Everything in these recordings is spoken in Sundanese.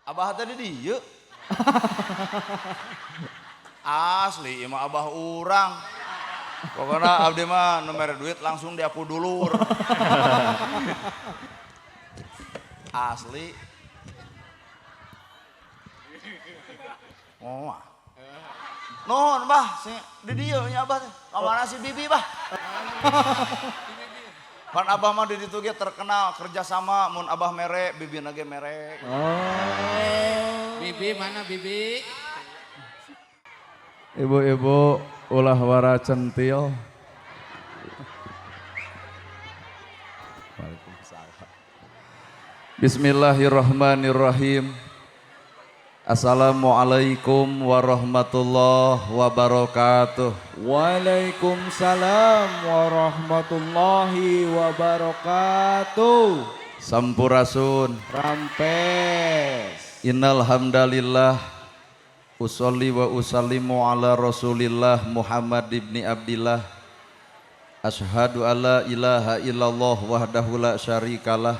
Abah tadi dieu. Asli ieu mah abah urang. Pokoknya abdi mah nu mere duit langsung diaku dulur. Asli. Oh. Nuhun bah, si di dieu nya abah teh. Ka mana si bibi bah? Pan abah mah di ditu ge terkenal kerjasama mun abah mere, bibi ge mere. Oh. Bibi mana bibi? Ibu-ibu ulah wara centil. Waalaikumsalam. Bismillahirrahmanirrahim. Assalamualaikum warahmatullahi wabarakatuh. Waalaikumsalam warahmatullahi wabarakatuh. Sampurasun. Rampes. Innal hamdalillah usolli wa usallimu ala Rasulillah Muhammad ibni Abdillah. Asyhadu alla ilaha illallah wahdahu la syarikalah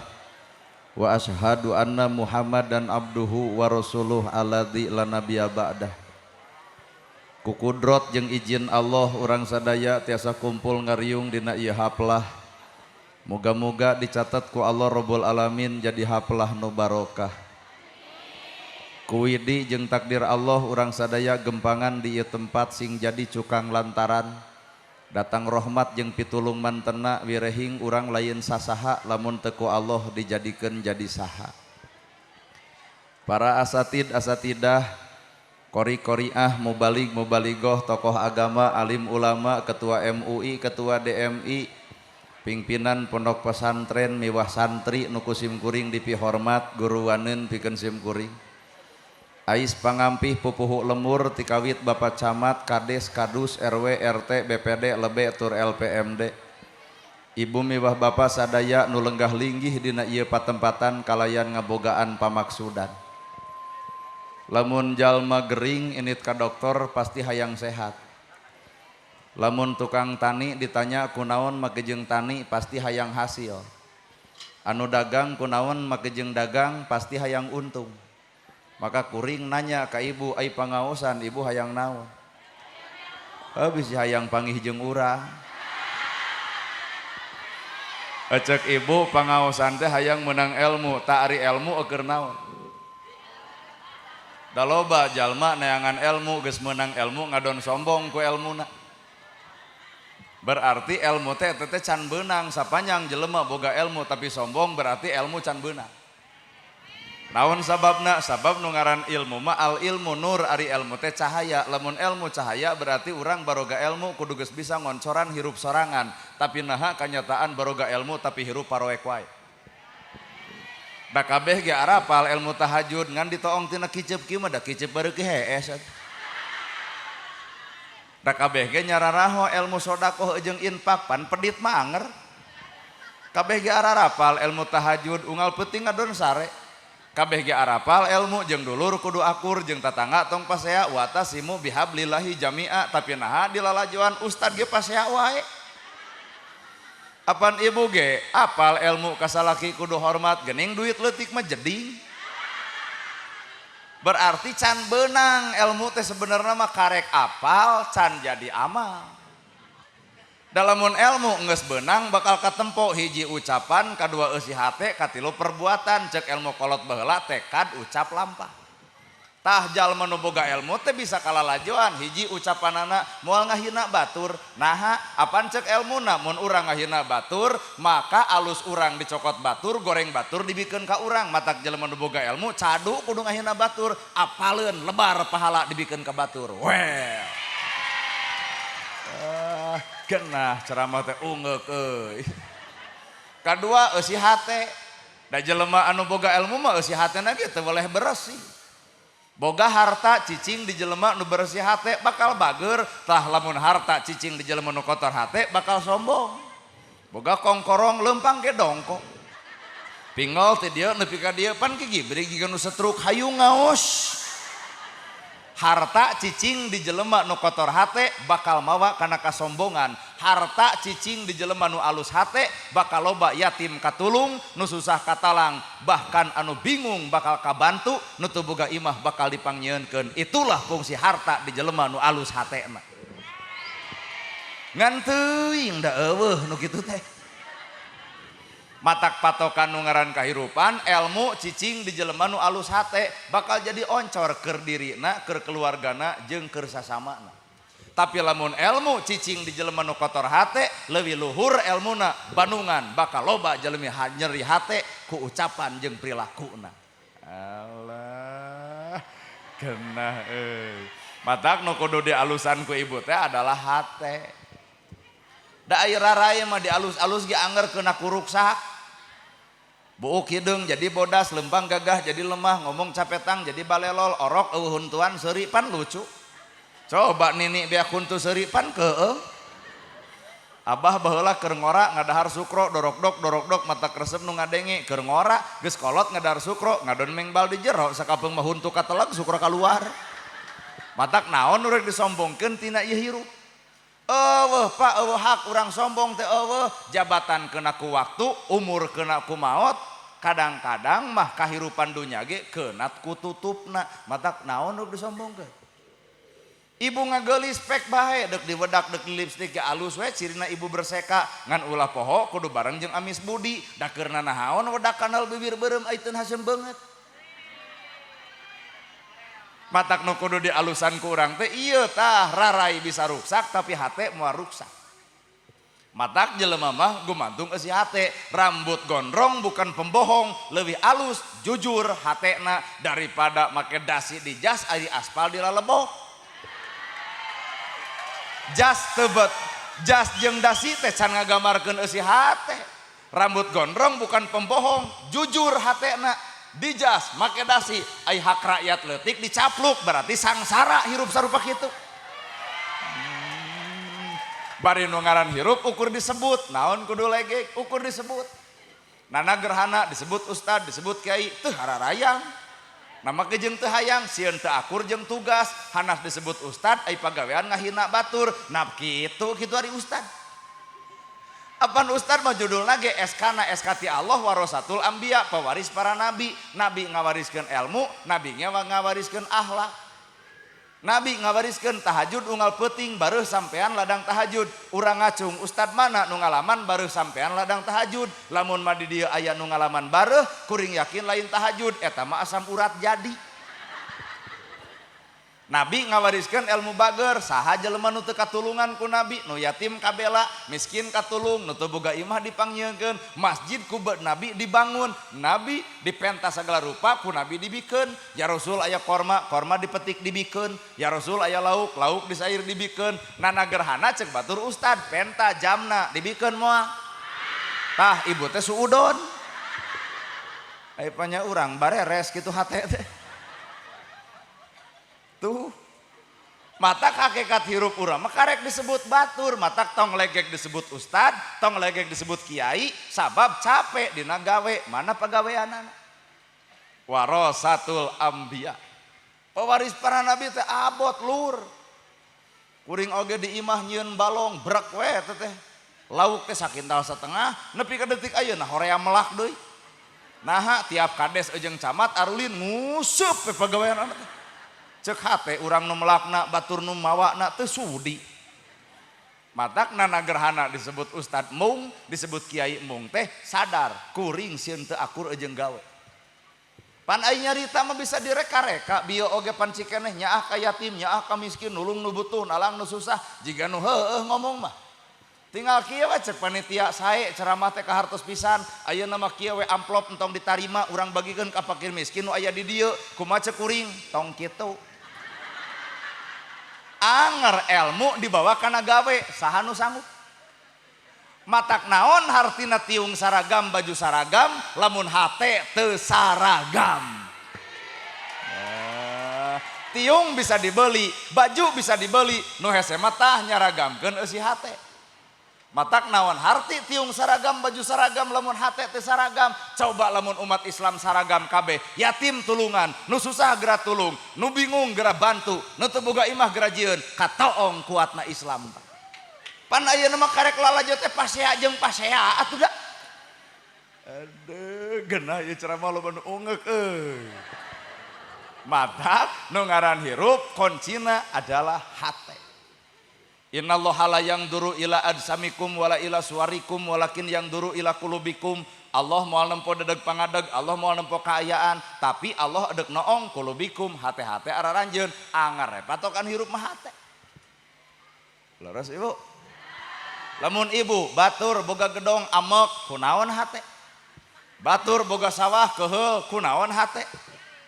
wa asyhadu anna Muhammadan abduhu wa rasuluh alladzi la nabiyya ba'dah. Ku kudrot jeung izin Allah urang sadaya tiasa kumpul ngariung dina ieu haplah. Moga-moga dicatat ku Allah Rabbul Alamin jadi haplah nu barokah. Kuwidi jeung takdir Allah urang sadaya gempangan di ieu tempat sing jadi cukang lantaran datang rahmat jeung pitulung mantena wirehing urang lain sasaha lamun teu ku Allah dijadikeun jadi saha. Para asatid asatidah, kori-koriah, mubalig mubaligoh, tokoh agama, alim ulama, ketua MUI, ketua DMI, pimpinan pondok pesantren miwah santri nu ku simkuring dipihormat, guru waneun pikeun simkuring. Ais pangampih pupuhu lemur tikawit Bapak Camat, Kades, Kadus, RW, RT, BPD, Lebe, tur LPMD. Ibu miwah Bapak sadaya nu lenggah linggih dina ieu patempatan kalayan ngabogaan pamaksudan. Lamun jalma gering init ka dokter pasti hayang sehat. Lamun tukang tani ditanya kunaon make jeung tani pasti hayang hasil. Anu dagang kunaon make jeung dagang pasti hayang untung. Maka kuring nanya ka ibu, ai pangaosan ibu hayang naon? Bisi hayang pangih jeung urang. Cek ibu pangaosan teh hayang menang ilmu, tak ari ilmu eueur naon? Da loba jalma neangan ilmu geus meunang ilmu ngadon sombong ku elmuna. Berarti ilmu teh teh can beunang, sapanjang jelema boga ilmu tapi sombong berarti ilmu can beunang. Naon sababna? Sabab nu ngaran ilmu mah al ilmu nur, ari ilmu teh cahaya. Lamun ilmu cahaya berarti urang baroga ilmu kudu geus bisa ngoncoran hirup sorangan. Tapi naha kanyataan baroga ilmu tapi hirup paroek wae. Da kabeh ge arapal ilmu tahajud ngan ditoong tina kiceup kieu mah da kiceup bareuki hees. Da kabeh ge nyararaho ilmu sodakoh jeung infak pan pedit mah anger. Kabeh ge ararapal ilmu tahajud unggal peuting ngadon sare. Kabeh ge arapal ilmu jeung dulur kudu akur jeung tatangga tong pasea watasimu bihablillahi jami'a tapi naha dilalajoan ustad ge pasea wae. Apan ibu ge apal ilmu kasalaki kudu hormat gening duit leutik mah jeding. Berarti can beunang ilmu teh sebenarnya mah karek apal can jadi amal. Dalamun ilmu geus beunang bakal katempo hiji ucapan, kadua eusi hate, katilu perbuatan. Cek ilmu kolot baheula tekad ucap lampah. Tah jalma nu boga ilmu teh bisa kalalajoan hiji ucapanana moal ngahina batur. Naha apan cek elmuna mun urang ngahina batur maka alus urang dicokot batur, goreng batur dibikeun ka urang. Matak jelema nu boga ilmu cadu kudu ngahina batur, apaleun lebar pahala dibikeun ka batur. Well. Genah ceramah teh ungeuk euy. Kadua eusi hate. Da jelema anu boga ilmu mah eusi hatena ge teu boleh beresih. Boga harta cicing di jelema nu beresih hate bakal bager, tah lamun harta cicing di jelema nu kotor hate bakal sombong. Boga kongkorong leumpang ge dongkok. Pingol ti dieu nepi ka dieu pan gigi beri gigi nu setruk hayu ngaos. Harta cicing di jelema nu kotor hate bakal mawa kana kasombongan. Harta cicing di jelema nu alus hate bakal loba yatim katulung, nu susah katalang, bahkan anu bingung bakal kabantu, nu teu boga imah bakal dipangnyieunkeun. Itulah fungsi harta di jelema nu alus hatena. Ngan teuing da eueuh nu kitu teh. Matak patokan nu ngaran kahirupan, ilmu cicing di jelema nu alus hate bakal jadi oncor keur dirina, keur keluargana, jeung keur sasamana. Tapi lamun ilmu cicing di jelema nu kotor hate, leuwih luhur elmuna bandungan, bakal loba jelemi nyeri hate ku ucapan jeung prilakuna. Alah, genah euy. Matak nu kudu dialusan ku ibu teh adalah hate. Da ieu rarai mah dialus-alus ge anger kena kuruksak. Buuk hideung jadi bodas, lempang gagah jadi lemah, ngomong capetang jadi balelol, orok eueuh huntuan seuri pan lucu. Coba nini beak huntu seuri pan keung. Abah baheula keur ngora ngadahar sukro, dorokdok dorokdok mata kresep nu ngadenge keur ngora, geus kolot ngadahar sukro, ngadon mengbal di jero, sakapeung mah huntu kateleg sukro kaluar. Matak naon nu rek disombongkeun tina ieu hirup? Eueuh Pak, eueuh hak urang sombong teh eueuh, jabatan kena ku waktu, umur kena ku maot, kadang-kadang mah kahirupan dunya ge keunat ku tutupna. Matak naon nu disombongkeun? Ibu ngageulis pek bae, deuk diwedak deuk di lipstik ge alus we, cirina ibu berseka, ngan ulah poho kudu bareng jeung amis budi, da keurna naon wedak kanal bibir beureum aiteun haseum beungeut. Matak nu kudu dialusan ku urang teh ieu tah, rarai bisa ruksak tapi hate moal ruksak. Matak jelema mah gumantung eusi hate, rambut gondrong bukan pembohong, leuwih alus jujur hatena daripada make dasi di jas ari aspal di lalebok. Jas tebet, jas jeung dasi teh can ngagambarkeun eusi hate. Rambut gondrong bukan pembohong, jujur hatena. Di jas make dasi ai hak rakyat leutik dicapluk berarti sangsara hirup sarupa kitu. Bari nu ngaran hirup ukur disebut, naon kudu legek ukur disebut. Nana gerhana disebut ustad, disebut kiai, teu hararayang. Nama ke jeung teu hayang, sieun teu akur jeung tugas, hanas disebut ustad ai pagawean ngahina batur, nap kitu kitu ari ustad. Apan ustad mah judulna ge SK na SK ti Allah warasatul anbiya, pewaris para nabi. Nabi ngawariskeun ilmu, nabi ngawariskeun akhlak. Nabi ngawariskeun tahajud unggal peuting bareuh sampean ladang tahajud. Urang ngacung ustad mana nu ngalaman bareuh sampean ladang tahajud. Lamun mah di dieu aya nu ngalaman bareuh, kuring yakin lain tahajud, eta mah asam urat jadi. Nabi ngawariskeun ilmu bager, saha jelema nu teu katulungan ku nabi, nu yatim kabela, miskin katulung, nu teu boga imah dipangnyieunkeun, masjid ku nabi dibangun, nabi dipentas segala rupa ku nabi dibikeun. Ya Rasul aya korma, korma dipetik dibikeun, ya Rasul aya lauk, lauk disair dibikeun. Nana gerhana cek batur ustad, penta jamna dibikeun moal. Tah ibu teh suudon. Aya panya urang bareres kitu hate teh. Tuh matak hakikat hirup urang mah karek disebut batur, matak tong legek disebut ustad, tong legek disebut kiai, sabab capek dina gawe, mana pagaweanana. Warasatul anbiya, pewaris para nabi teh abot lur. Kuring oge di imah nyieun balong brek we teh, lauk teh sakintal setengah nepi ka detik ayeuna horea melak deui. Naha tiap kades jeung camat arulin ngusup we pagaweanana teh. Cek hate urang nu melakna batur nu mawana teu sudi. Matak nana gerhana disebut ustad mung, disebut kiai mung teh sadar kuring sieun teu akur jeung gawe. Pan ai nyarita mah bisa direka-reka, bieu oge pan cikeneh nyaah ka yatim, nyaah ka miskin, nulung nu butuh, nalang nu susah, jiga nu heueuh ngomong mah. Tinggal kieu we cek panitia sae ceramah teh kahartos pisan, ayeuna mah kieu we amplop entong ditarima urang bagikeun ka fakir miskin nu aya di dieu, kumaha cek kuring tong kitu. Anger ilmu dibawa kana gawe, saha nu sanggup? Matak naon hartina tiung saragam baju saragam lamun hate teu saragam. Tiung bisa dibeli, baju bisa dibeli, nu hese mah tah nyaragamkeun eusi hate. Matak naon harti tiung saragam baju saragam lamun hate teh saragam. Coba lamun umat Islam saragam kabeh, yatim tulungan, nu susah geura tulung, nu bingung geura bantu, nu teu boga imah geura jieun, katoong kuatna Islam. Pan ayeuna mah karek lalajo teh pasea jeung pasea atuh da. Aduh, geunah ieu ceramah loba nu ungeuk euy. Matak nu ngaran hirup kuncina adalah hate. Innallaha la yanzuru ila ajsamikum wala ila suwarikum walakin yanzuru ila qulubikum. Allah moal nempo dedeg pangadeg, Allah moal nempo kaayaan, tapi Allah edek noong qulubikum, hate-hate araranjeun, anger patokan hirup mah hate. Leres ibu? Lamun ibu batur boga gedong amek kunaon hate? Batur boga sawah keheul kunaon hate?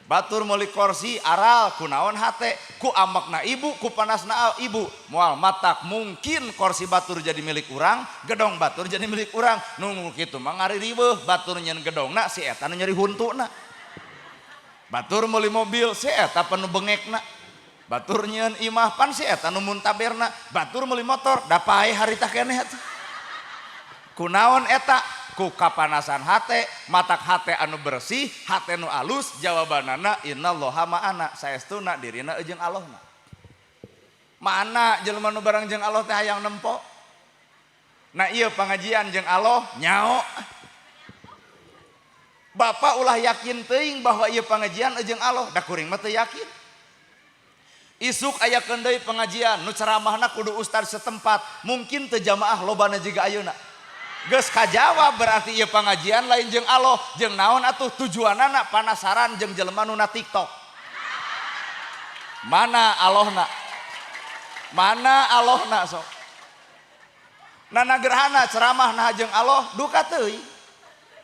Batur meuli kursi aral kunaon hate? Ku amekna ibu, ku panasna ibu, moal matak mungkin kursi batur jadi milik urang, gedong batur jadi milik urang. Nunggu kitu mah ngaririweuh, batur nyeun gedongna si eta nu nyeri huntuna. Batur meuli mobil si eta panu bengekna. Batur nyeun imah pan si eta nu muntaberna. Batur meuli motor da paeh harita keneh atuh. Kunaon eta? Ku kapanasan hate, matak hate anu bersih, hate nu alus, jawabanana innallaha ma'ana, saestuna dirina jeung Allahna. Mana jelema nu barang jeung Allah teh hayang nempo? Nah ieu pangajian jeung Allah nyao. Bapak ulah yakin teuing bahwa ieu pangajian jeung Allah, da kuring mah teu yakin. Isuk aya deui pengajian nu ceramahna kudu ustad setempat, mungkin teu jamaah lobana jiga ayeuna. Geus kajawab berarti ieu pangajian lain jeung Allah, jeung naon atuh tujuanana panasaran jeung jelema nu na TikTok. Mana Allahna? Mana Allahna sok? Nana gerhana ceramah nah jeung Allah duka teuing.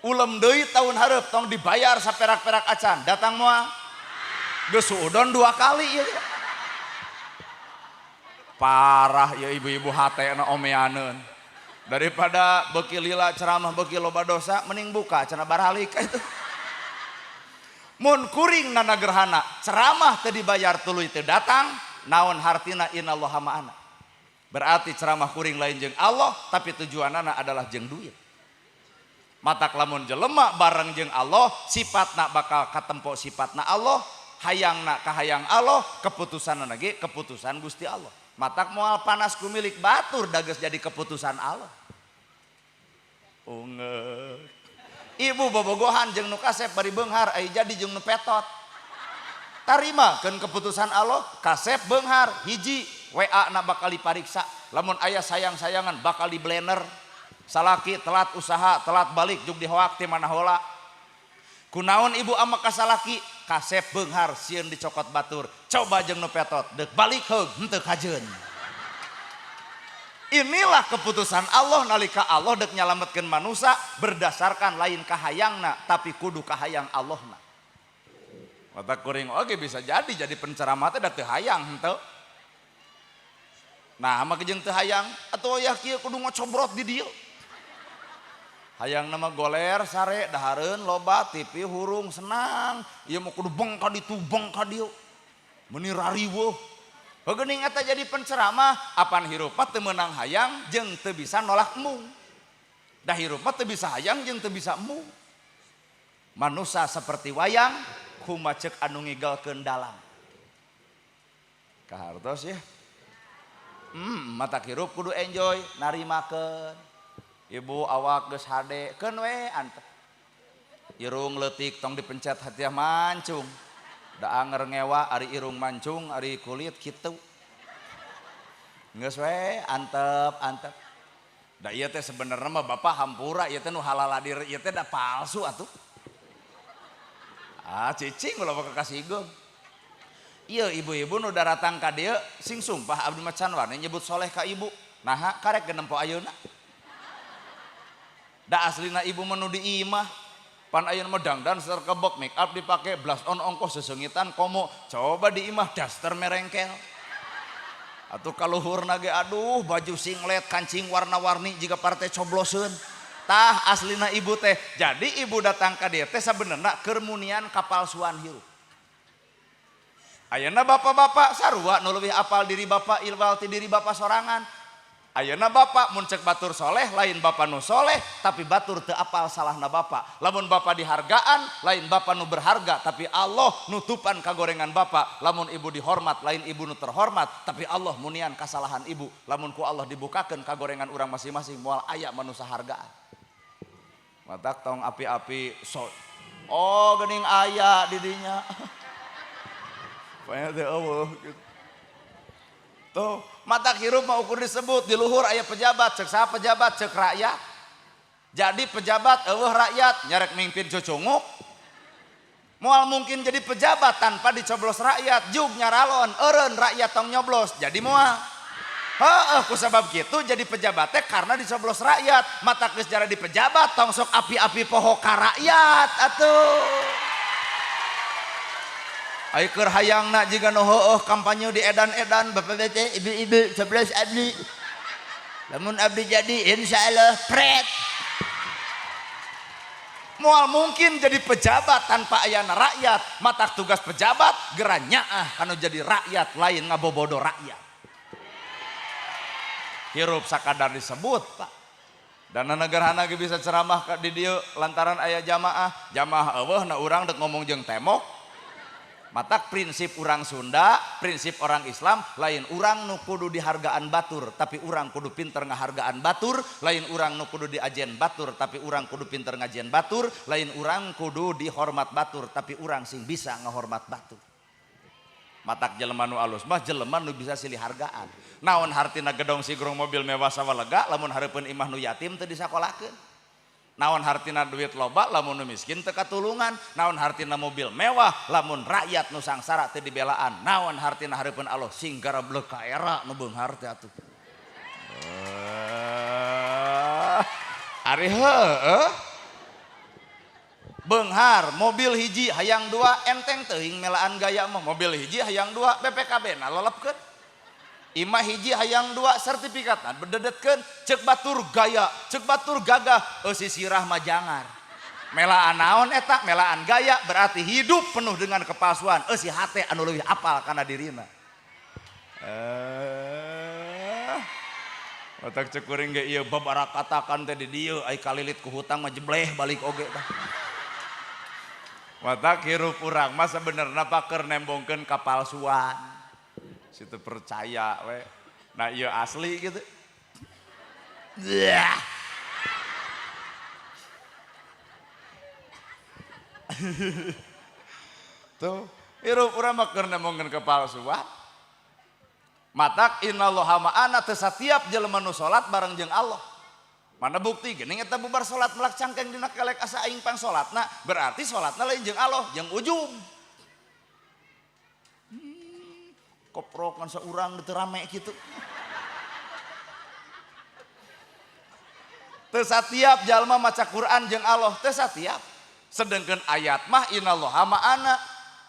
Ulem deui tahun hareup tong dibayar saperak-perak acan, datang moal. Geus suudon 2 kali ieu. Parah ya ibu-ibu hatena omeaneun. Daripada beuki lila ceramah beuki loba dosa mending buka cenah baralik itu. Mun kuring nana gerhana ceramah teu dibayar tuluy teu datang, naon hartina innallaha ma'ana. Berarti ceramah kuring lain jeung Allah tapi tujuanana adalah jeung duit. Matak lamun jelema bareng jeung Allah sifatna bakal katempo sifatna Allah, hayangna kahayang Allah, keputusanna ge keputusan Gusti Allah. Matak moal panas ku milik batur dages jadi keputusan Allah. Ungeuk. Ibu bobogohan jeung nu kasep bari beunghar ai jadi jeung nu petot. Tarima keun keputusan Allah, kasep beunghar hiji WA na bakal dipariksa. Lamun aya sayang-sayangan bakal di blender. Salaki telat usaha, telat balik juk dihoak ti mana heula. Kunaon ibu ama kasalaki kasep beunghar sieun dicokot batur. Coba jeung nu petot deuk balik heug henteu kajeun. Inilah keputusan Allah nalika Allah dek nyalametkeun manusia berdasarkan lain kahayangna tapi kudu kahayang Allahna. Mata kuring oge bisa jadi penceramah teh da teu hayang henteu. Nah, mah jeung teu hayang atuh aya kieu kudu ngocobrot di dieu. Hayang nama goler sare dahareun loba TV hurung senang, ieu mah kudu beng ka ditu beng ka dieu. Meuni rariweuh. Geuning eta jadi penceramah apan hirup mah teu meunang hayang jeung teu bisa nolak embung. Da hirup mah teu bisa hayang jeung teu bisa embung. Manusia seperti wayang kumaha ceuk anu ngigelkeun dalang. Kahartos ya. Mata hirup kudu enjoy narimakeun. Ibu awak geus hade keun we antep. Irung leutik tong dipencet hatiah mancung. Da anger ngewa ari irung mancung ari kulit kitu. Geus we antep antep. Da ieu teh sebenarnya mah bapak hampura ieu teh nu halaladir ieu teh da palsu atuh. Ah cicing ulah bakal kasigeung. Ieu ibu-ibu nu daratang ka dieu sing sumpah abdi mah can wani nyebut soleh ka ibu. Naha karek ge nempo ayeuna. Da aslina ibu mah nu di imah. Pan ayeuna mah dangdan serkebek make up dipake blush on ongkoh sesengitan komo coba di imah daster merengkel. Atuh kaluhurna ge aduh baju singlet kancing warna-warni jiga partai cobloseun. Tah aslina ibu teh. Jadi ibu datang ka dieu teh sabenerna keur munian kapalsuan hirup. Ayeuna bapak-bapak sarua nu leuwih apal diri bapak ilwal ti diri bapak sorangan. Ayeuna bapak mun cek batur soleh lain bapak nu soleh tapi batur teu apal salahna bapak. Lamun bapak dihargaan lain bapak nu berharga tapi Allah nutupan kagorengan bapak. Lamun ibu dihormat lain ibu nu terhormat tapi Allah munian kasalahan ibu. Lamun ku Allah dibukakeun kagorengan urang masing-masing moal aya manusia hargaan. Matak tong api-api so oh geuning aya di dinya. Pokoknya teh eueuh gitu. Tuh, mata hirup mah ukur disebut di luhur aya pejabat, cek saha pejabat, cek rakyat. Jadi pejabat eueuh rakyat, nyarek mimpin cucunguk. Moal mungkin jadi pejabat tanpa dicoblos rakyat, jug nyaralon, eureun rakyat tong nyoblos, jadi moal. Heeh, ku sabab kitu jadi pejabat teh karena dicoblos rakyat. Mata geus jadi pejabat tong sok api-api poho ka rakyat atuh. Ai keur hayangna jiga nu heueuh kampanye di edan-edan bapak teh ibu-ibu coblos abdi. Lamun abdi jadi insyaallah pret. Moal mungkin jadi pejabat tanpa ayana rakyat. Matak tugas pejabat geura nyaah kanu jadi rakyat lain ngabobodo rakyat. Hirup sakadar disebut Pak. Dana negarana ge bisa ceramah ka di dieu lantaran aya jamaah. Jamaah eueuh na urang dek ngomong jeung temok. Matak prinsip urang Sunda, prinsip orang Islam, lain urang nu kudu dihargaan batur, tapi urang kudu pinter ngahargaan batur, lain urang nu kudu diajen batur, tapi urang kudu pinter ngajen batur, lain urang kudu dihormat batur, tapi urang sing bisa ngahormat batur. Matak jelema nu alus mah jelema nu bisa silih hargaan. Naon hartina gedong sigrong mobil mewah sawalega lamun hareupeun imah nu yatim teu disakolakeun. Naon hartina duit loba lamun nu miskin teu katulungan. Naon hartina mobil mewah lamun rakyat nu sangsara teu dibelaan. Naon hartina hareupeun Allah sing garablek ka era nu beunghar teh atuh. Ari heueuh. Beunghar mobil hiji hayang dua enteng teuing melaan gaya mah mobil hiji hayang dua BPKB na lelepkeun. Imah hiji hayang dua sertifikatna bededetkeun cek batur gaya cek batur gagah eusi sirah mah jangar. Melaan naon eta melaan gaya berarti hidup penuh dengan kepalsuan eusi hate anu leuwih apal kana dirina. Otak cek kuring ge ieu babarakatakan teh di dieu ai kalilit ku hutang mah jebleh balik oge tah. Matak hirup urang mah sabenerna paker nembongkeun kapalsuan. Situ percaya we. Nah iya asli gitu. Yeah. Tuh, hirup urang mah keur nembongkeun kepalsuan. Matak innallaha ma'ana teu satiap jelema nu salat bareng jeung Allah. Mana bukti geuning eta bubar salat melak cangkeng dina kelek asa aing pang salatna, berarti salatna lain jeung Allah, jeung ujub. Koprokan seurang teu rame kitu. Teu satiap jalma maca Quran jeung Allah, teu satiap. Sedengkeun ayat mah innallaha ma'ana.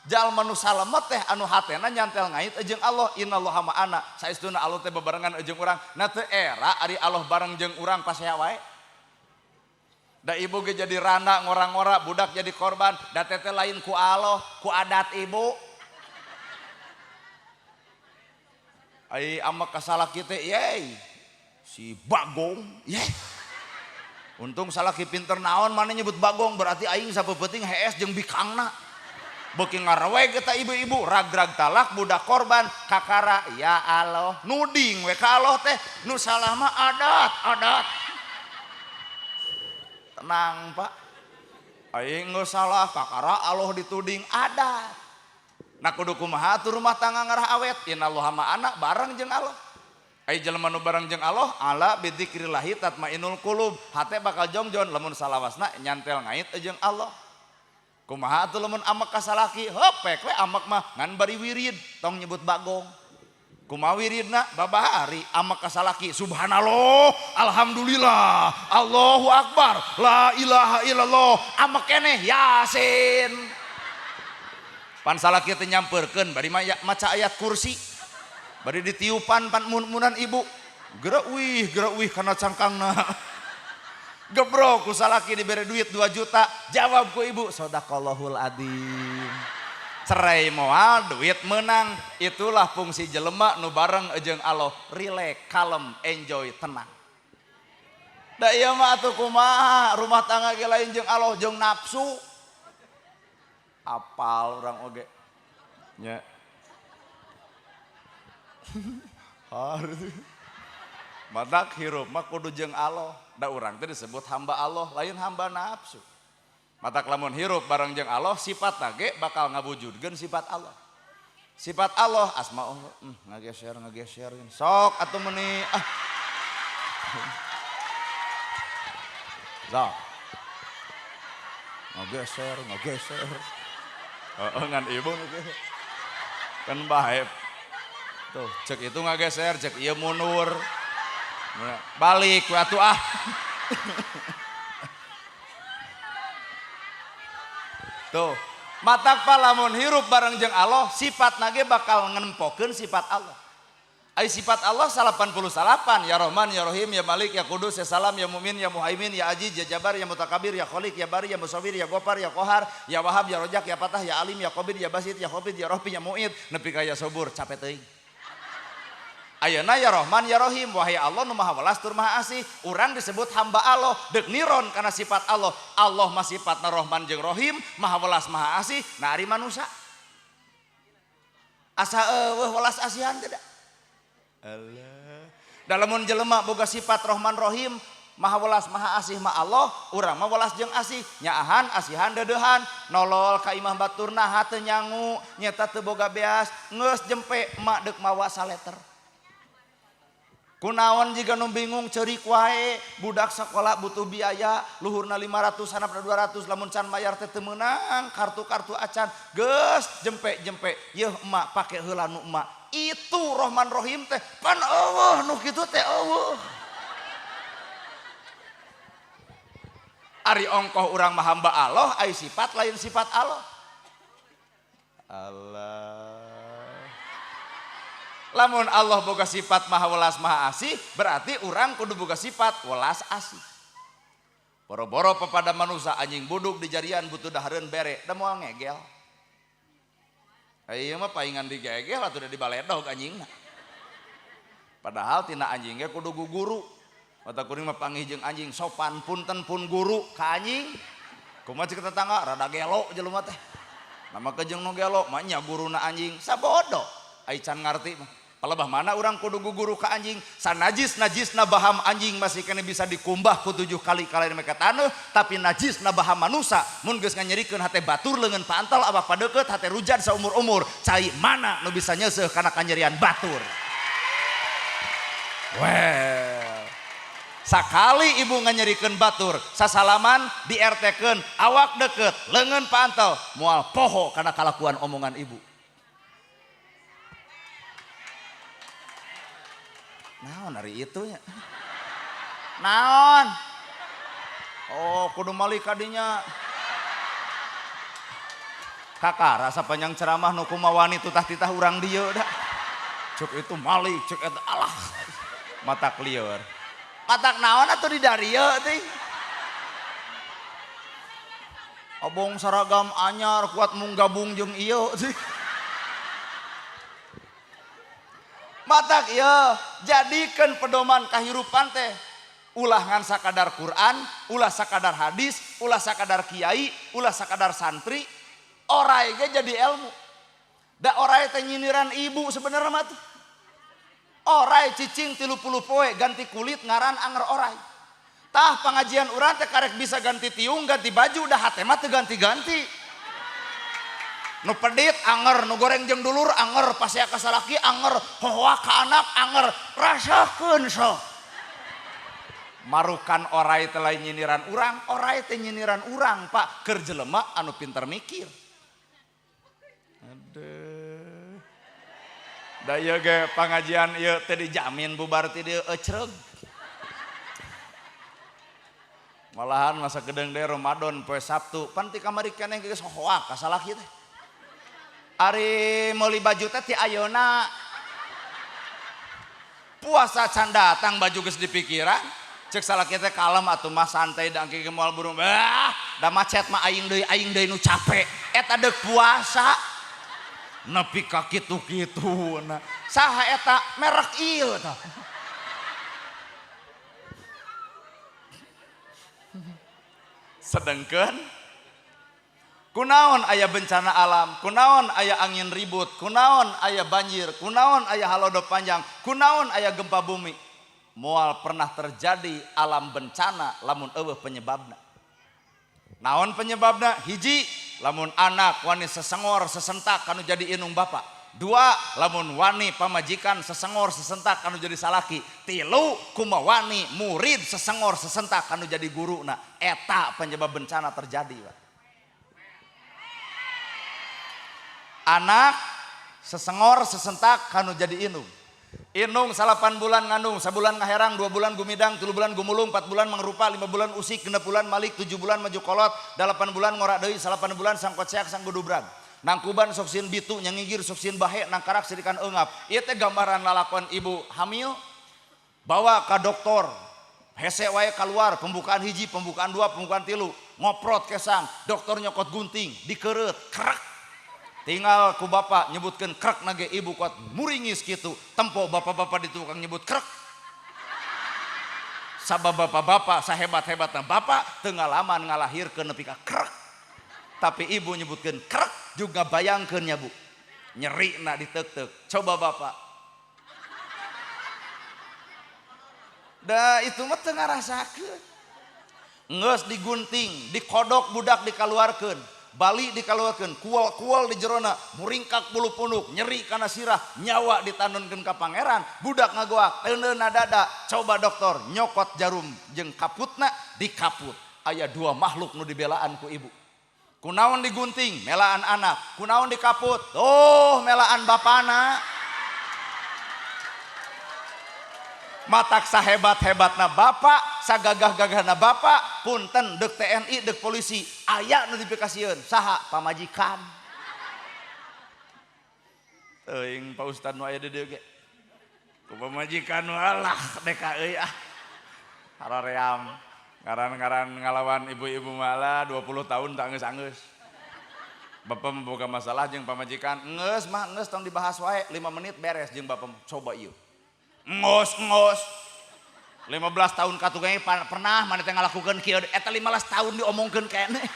Jalma nu salamet teh anu hatena nyantel ngait jeung Allah, innallaha ma'ana. Saestuna Allah teh bebarengan jeung urang. Na teu era ari Allah bareng jeung urang pasea wae. Da ibu ge jadi randa ngora-ngora, budak jadi korban, da teteh lain ku Allah, ku adat ibu. Ai amak kasalaki teh yey si Bagong ye. Untung salaki pinter naon mana nyebut Bagong berarti aing sapeupeting hees jeung bikangna. Beuki ngareweg eta ibu-ibu rag-rag talak budak korban kakara ya Allah nuding we ka Allah teh nu salah mah adat adat. Tenang Pak. Aing geus salah kakara Allah dituding adat. Nah kudu kumaha atuh rumah tangga ngarah awet innallaha ma'ana bareng jeung Allah. Ai jelema nu bareng jeung Allah ala bidzikrillahi tatmainul qulub. Hate bakal jongjon lamun salawasna nyantel ngait jeung Allah. Kumaha atuh lamun amek ka salaki heuh pek we amek mah ngan bari wirid tong nyebut Bagong. Kumaha wiridna babahari amek ka salaki subhanallah alhamdulillah Allahu akbar la ilaha illallah amek keneh yasin. Pan salaki teh nyamperkeun bari maca ayat kursi. Bari ditiupan pan mun-munan ibu. Geura wih kana cangkangna. Gebrok ku salaki dibere duit 2 juta, jawab ku ibu sadaqallahul adzim. Cerai moal duit menang. Itulah fungsi jelema nu bareng jeung Allah, rileks, kalem, enjoy, tenang. Da ieu mah atuh kumaha rumah tangga ge lain jeung Allah jeung nafsu. Apal urang oge. Nya. Harus. Matak hirup mah kudu jeung Allah. Da urang teh disebut hamba Allah, lain hamba nafsu. Matak lamun hirup bareng jeung Allah, sifat ge bakal ngawujudkeun sifat Allah. Sifat Allah asma Allah, ngageser ngageser sok atuh meuni ah. Sok. Ngageser ngageser. Heeh ngan ibu nu kieu. Kan bae. Tuh, cek itu ngageser, cek ieu mundur. Balik we atuh ah. Tuh, matak palamun hirup bareng jeung Allah, sifat nage bakal ngempokeun sifat Allah. Ai sifat Allah 88, ya Rahman, ya Rahim, ya Malik, ya Kudus, ya Salam, ya Mumin, ya Muhaimin, ya Aziz, ya Jabar, ya Mutakabir, ya Khalik, ya Bari, ya Musawir, ya Gopar, ya Kohar, ya Wahab, ya Rojak, ya Patah, ya Alim, ya Qabid, ya Basit, ya Khobid, ya Rohbi, ya Mu'id, nepi ka ya Sobur, capek teuing. Ayeuna ya Rahman ya Rahim, wahai Allah nu Maha Welas tur Maha Asih, urang disebut hamba Allah, deuk niron kana sifat Allah. Allah mah sifatna Rahman jeung Rahim, Maha Welas Maha Asih, nah ari manusa. Asa eueuh welas asihan teh da. Allah. Da lamun jelema boga sifat Rahman Rahim, Maha Welas Maha Asih mah Allah, urang mah welas jeung asih, nyaahan asihan deudeuhan, nolol ka imah baturna hate nyangu, nyeta teu boga beas, geus jempe emak deuk mawa saleter. Kunaon jiga nu bingung ceurik wae, budak sekolah butuh biaya, luhurna 500 hanapna 200 lamun can mayar teh teu meunang, kartu-kartu acan, geus jempe-jempe, yeuh emak pake heula nu emak. Itu Rahman Rahim teh, pan eueuh nu kitu teh eueuh. Ari ongkoh urang mah hamba Allah, ai sifat lain sifat Allah. Allah. Lamun Allah boga sifat maha welas maha asih, berarti urang kudu boga sifat welas asih. Boro-boro pepada manusia anjing buduk di jarian butuh dahareun bere, da moal ngegel. Ieu mah paingan digegel atuh da dibaledog anjingna. Padahal tina anjing ge kudu guguru. Mata kuring mah panggih jeung anjing sopan punten pun guru ka anjing. Kumaha cek tetangga rada gelo jelema teh. Nama kejeng nu gelo mah nya guruna anjing sabodo. Ai can ngarti mah. Palebah mana urang kudu guguru ka anjing, sanajis najisna baham anjing masih kene bisa dikumbah ku 7 kali kalain mereka taneuh, tapi najisna baham manusa mun geus nganyerikeun hate batur leungeun pantal awak padeukeut hate rujan saumur-umur, cai mana nu bisa nyeuseuh kana kanyerian batur. Well, sakali ibu nganyerikeun batur, sasalaman di RT-keun, awak deukeut, leungeun pantal, moal poho kana kalakuan omongan ibu. Naon ari itu nya? Naon? Oh, kudu malik kadinya. Kakak rasa panjang ceramah nu kumawani tutah-titah urang dieu da. Cek itu malik, cek eta alah. Matak lieur. Matak naon atuh di darieu teh? Abong seragam anyar kuat mung gabung jeung ieu teh. Matak ieu jadikeun pedoman kahirupan teh ulah ngan sakadar Quran, ulah sakadar hadis, ulah sakadar kiai, ulah sakadar santri, orai ge jadi ilmu. Da orai teh nyiniran ibu sebenarnya mah tuh. Orai cicing 30 poe ganti kulit ngaran anger orai. Tah pengajian urang teh karek bisa ganti tiung, ganti baju, dah hate mah teu ganti-ganti. Nu pedit anger, nu goreng jeung dulur anger, pasea ka salaki anger, hohoa ka anak anger, rasakeun sok. Marukan orai teh lain nyiniran urang, orai teh nyiniran urang, Pak, keur jelema anu pinter mikir. Aduh. Da ieu ge pangajian ieu teh dijamin bubar ti dieu ecreug. Malahan masa gedeng deui Ramadan poe Sabtu, pan ti kamari keneh geus hohoa ka salaki teh. Ari meuli baju teh ti ayeuna. Puasa can datang baju geus dipikiran. Cek salaki teh kalem atuh mah santai da engke moal burung. Ah, da macet mah aing deui nu capek. Eta deuk puasa. Nepi ka kitu-kitu na. Saha eta merek ieu tah. Sedengkeun kunaon aya bencana alam, kunaon aya angin ribut, kunaon aya banjir, kunaon aya halodo panjang, kunaon aya gempa bumi. Moal pernah terjadi alam bencana lamun eueuh penyebabna. Naon penyebabna? Hiji, lamun anak wani sesengor sesentak kanu jadi inung bapak. Dua, lamun wani pamajikan sesengor sesentak kanu jadi salaki. Tilu, kumawani murid sesengor sesentak kanu jadi guruna. Eta penyebab bencana terjadi, Pak. Anak sesengor sesentak kanu jadi inung. Inung 8 bulan ngandung, 1 bulan ngaherang, 2 bulan gumidang, 3 bulan gumulung, 4 bulan mangrupa, 5 bulan usik, 6 bulan malik, 7 bulan maju kolot, 8 bulan ngorak deui, 8 bulan sangkot seak sanggudubran. Nangkuban sok sieun bitu, nyangigir sok sieun bahe, nangkarak sirikan eungap. Ieu teh gambaran lalakon ibu hamil bawa ka dokter. Hese wae keluar, pembukaan hiji, pembukaan dua, pembukaan tilu, ngoprot kesang, dokter nyokot gunting, dikereut, krek. Tinggal ku bapak nyebutkan krek nage ibu kuat muringis gitu. Tempo bapak-bapak di tukang nyebut krek. Sabab bapak-bapak sahebat-hebatna bapak tengalaman ngalahirkeun nepi ka krek. Tapi ibu nyebutkan krek juga bayangkeun nya bu. Nyeri na ditek-tek. Coba bapak. Da itu mah teu ngarasakeun. Geus digunting, dikodok budak dikaluarkeun. Bali dikaluarkeun, kual-kual di jerona, muringkak bulu punuk, nyeri kana sirah, nyawa ditanunkeun ka pangeran, budak ngagoak, teuneuna dada, coba dokter nyokot jarum jeung kaputna dikaput. Aya 2 makhluk nu dibelaan ku ibu. Kunaon digunting, melaan anak, kunaon dikaput, oh melaan bapana. Matak sahebat-hebatna bapak, sagagah-gagahna bapak, punten dek TNI, dek polisi, aya nu dipikasieun, saha pamajikan. Teuing Pak Ustad nu aya di dieu ge. Ku pamajikan nu alah deka euy ah. Haraream, ngaran-ngaran ngalawan ibu-ibu malah 20 tahun tak anggeus-anggeus. Bapak membuka masalah jeung pamajikan, geus mah geus tong dibahas wae, 5 menit beres jeung bapak coba ieu. Ngos-ngos 15 tahun katugangnya pernah mana teh ngalakukeun kieu eta 15 tahun diomongkeun keneh.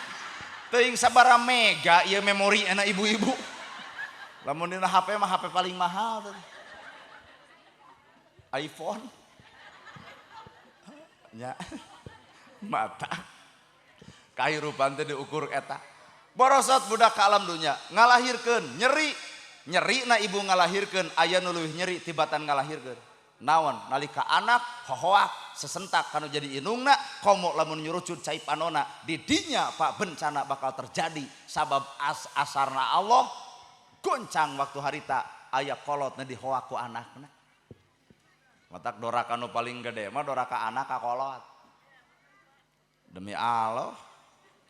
Teuing sabaraha mega ieu memori enak ibu-ibu. Lamun dina HP mah HP paling mahal tuh. iPhone. Nya. Mata. Kahirupan teh diukur eta. Borosot budak ka alam dunya, ngalahirkeun, nyeri. Nyeri na ibu ngalahirkeun, aya nu leuwih nyeri tibatan ngalahirkeun. Naon nalika anak hohoak sesentak kanu jadi inungna komo lamun nyurucut cai panona di dinya pak bencana bakal terjadi sabab asarna Allah goncang waktu harita aya kolot na dihoak ku anakna. Matak doraka nu paling gede mah doraka anak ka kolot. Demi Allah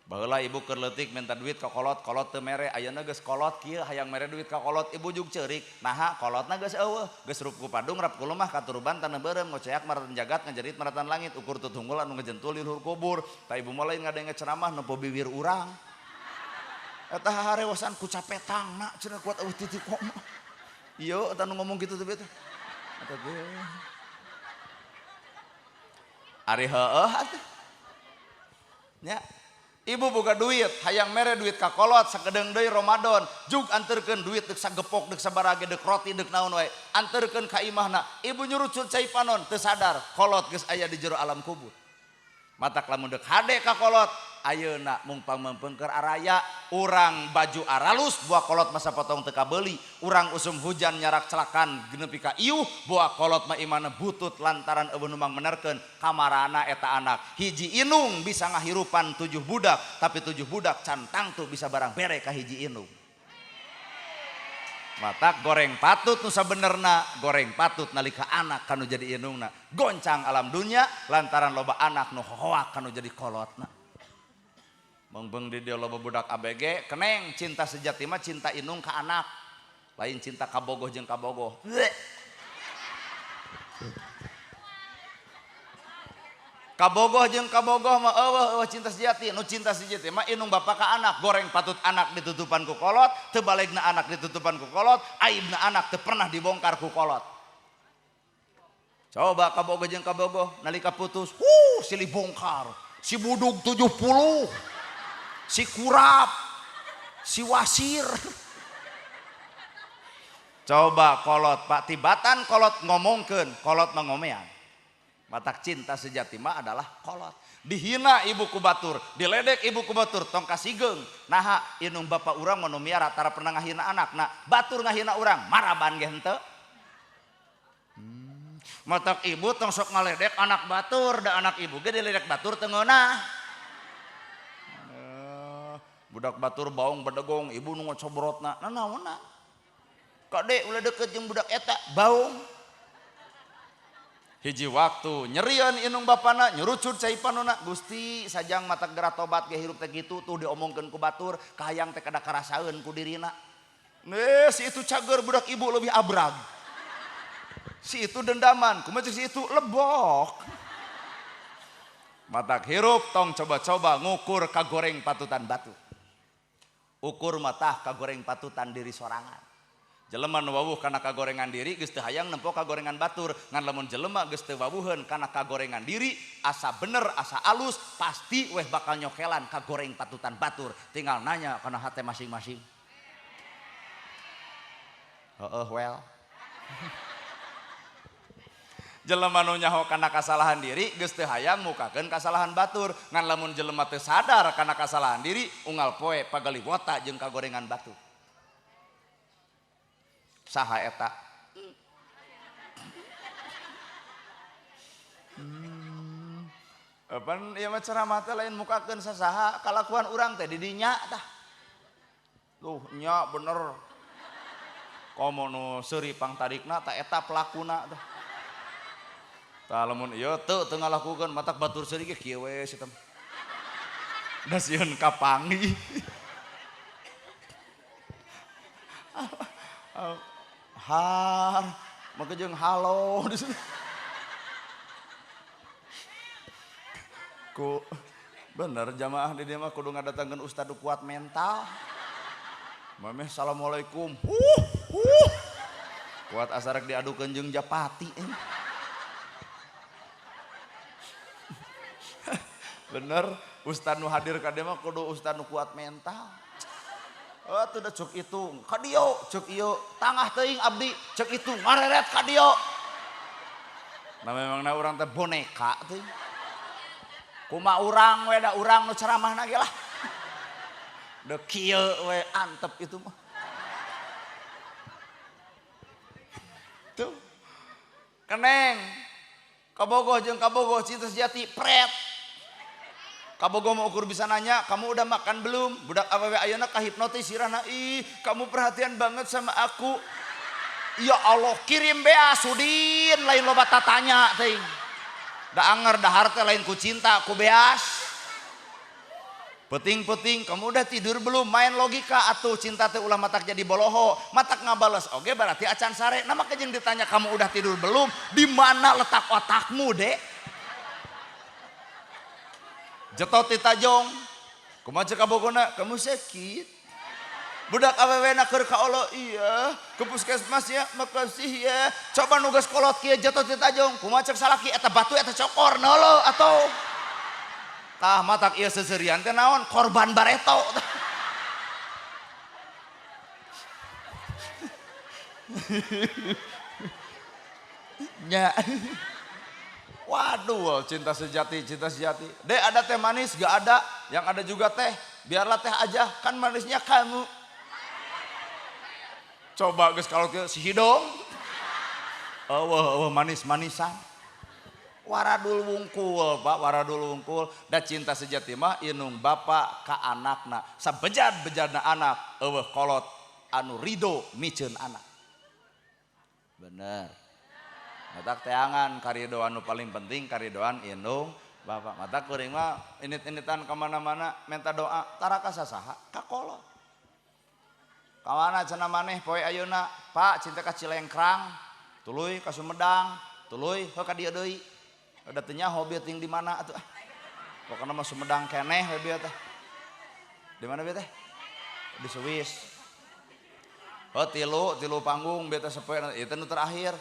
baheula ibu keur leutik minta duit ka kolot, kolot teu mere, ayeuna geus kolot kieu hayang mere duit ka kolot, ibu jug ceurik. Naha kolotna geus eueuh, geus rup ku padung rap ku lemah katuruban taneuh beureum ngoceak maratan jagat ngajerit maratan langit ukur tutunggul anu ngejentul di luhur kubur. Ta ibu mah lain ngadenge ceramah nempo bibir urang. Eta harewasan ku capetangna cenah kuat eueuh titik koma. Ieu eta nu ngomong kitu teh teh. Eta ge. Ari heueuh atuh. Nya. Ibu boga duit, hayang mere duit ka kolot sakedeung deui Ramadan, jug anterkeun duit deuk sagepok deuk sabarage deuk roti deuk naon wae, anterkeun ka imahna. Ibu nyurucut cai panon teu sadar kolot geus aya di jero alam kubur. Matak lamun deuk hade ka kolot, ayeuna mung pangmeungpeungkeun araya, urang baju aralus buah kolot masa potong teu kabeuli, urang usum hujan nyarak celakan nepi ka iuh, buah kolot mah imana butut lantaran eueuh nu mangmenerkeun kamarana eta anak. Hiji inung bisa ngahirupan 7 budak, tapi 7 budak can tangtu bisa barang bere ka hiji inung. Matak goreng patut nu sabenerna, goreng patut nalika anak kanu jadi inungna. Goncang alam dunya lantaran loba anak nu hohoak kanu jadi kolotna. Mengbeung di dieu loba budak ABG, keneng cinta sejati mah cinta inung ka anak. Lain cinta kabogoh jeung kabogoh. Bleh. Kabogoh jeung kabogoh mah eueuh eueuh cinta sejati. Nu cinta sejati mah indung bapa ka anak, goreng patut anak ditutupan ku kolot, teu balegna anak ditutupan ku kolot, aibna anak teu pernah dibongkar ku kolot. Coba kabogoh jeung kabogoh nalika putus, silih bongkar. Si budug 70, si kurap, si wasir. Coba kolot Pak, tibatan kolot ngomongkeun, kolot mah ngomean. Matak cinta sejati mah adalah kolot. Dihina ibu ku batur, diledek ibu ku batur, tong kasigeung. Naha indung bapa urang mah nu miara tara pernah ngahina anakna, batur ngahina urang, maraban ge henteu. Matak ibu tong sok ngaledek anak batur, da anak ibu ge diledek batur teu ngeunah. Budak batur baung bedegong, ibu nu ngocobrotna, nah naonna? Kade ulah deket jeung budak eta, baung. Hiji waktu nyerian indung bapana nyurucut cai panona, Gusti sajang mata gerak tobat ge hirup teh kitu tuh diomongkeun ku batur, kahayang teh kada karasaeun ku dirina. Nih si itu cager budak ibu lebih abrag. Si itu dendaman, kumaha si itu lebok. Matak hirup tong coba-coba ngukur kagoreng patutan batu. Ukur matah kagoreng patutan diri sorangan. Jelema nu wawuh kana kagorengan diri geus teu hayang nempo kagorengan batur, ngan lamun jelema geus teu wawuheun kana kagorengan diri, asa bener asa alus pasti weh bakal nyokelan kagoreng patutan batur. Tinggal nanya kana hate masing-masing. Heeh well. Jelema nu nyaho kana kasalahan diri geus teu hayang mukakeun kasalahan batur, ngan lamun jelema teu sadar kana kasalahan diri unggal poe pagaliwota jeung kagorengan batur. Saha eta? Apan ieu mah ceramah teh lain mukakeun sasaha, kalakuan urang teh di dinya tah. Tuh nya bener. Komo nu seuri pangtarikna tah eta pelakuna tah. Tah lamun ieu teu teu ngalakukeun matak batur seuri ge kieu we si teh. Da sieun kapanggih. Har, maka jeung halo di sini. Ku bener jamaah di dieu mah kudu ngadatangkeun ustad kuat mental. Mameh assalamualaikum. Kuat asarek diadukeun jeung japati. Bener, ustad nu hadir ka dieu mah kudu ustad nu kuat mental. Oh, tuh dah cek itu, kadio, cek iyo, tangah teuing abdi, cek itu, ngareret kadio. Nah memang na urang teh boneka teuing. Kuma urang we da urang nu ceramahna ge lah. Da kieu we antep itu mah. Tuh. Keneng. Kabogoh jeung kabogoh cinta sejati pret. Kabogoh mau ukur bisa nanya, kamu udah makan belum? Budak awewe ayeuna kahipnotis sirahna, ih kamu perhatian banget sama aku. Ya Allah, kirim bea sudin lain loba tatanya teuing. Da anger dahar teh lain ku cinta ku beas. Peting-peting, kamu udah tidur belum? Main logika atuh cinta teh ulah matak jadi boloho, matak ngabales oge berarti acan sare. Nah maka jeung ditanya kamu udah tidur belum? Di mana letak otakmu, Dek? Jetot ti tajong, kumaha ceuk kabogona, kamu sakit. Budak awewe na keur ka Allah, iya, ke puskesmas ya, makasih ya. Coba nugas kolot kieu jetot ti tajong, kumaha ceuk salaki eta batu eta cokor nolo atau tah matak ieu seuseurian teh naon korban bareto. Nya. Waduh, cinta sejati, cinta sejati. Dek ada teh manis? Gak ada. Yang ada juga teh. Biarlah teh aja, kan manisnya kamu. Coba guys kalau ke si hidung. Eueuh, eueuh manis-manisan. Waradul wungkul, Pak, waradul wungkul. Da cinta sejati mah inung bapa ka anakna. Sabejad-bejadna anak, eueuh kolot anu rido miceun anak. Bener. Matak teangan karidoan nu paling penting karidoan indung bapak. Matak kuring mah init-initan kemana-mana minta doa tara ka sasaha ka kolot. Kawana cenah maneh poe ayeuna Pak cinta ka Cilengkrang, tuluy ka Sumedang, tuluy heuh ka dieu deui. Udah teu nyaho bieu ting di mana atuh. Pokona mah Sumedang keneh we bieu teh. Di mana bieu teh? Di Swiss. Oh tilu panggung bieu teh sapoe ieu teh nu terakhir.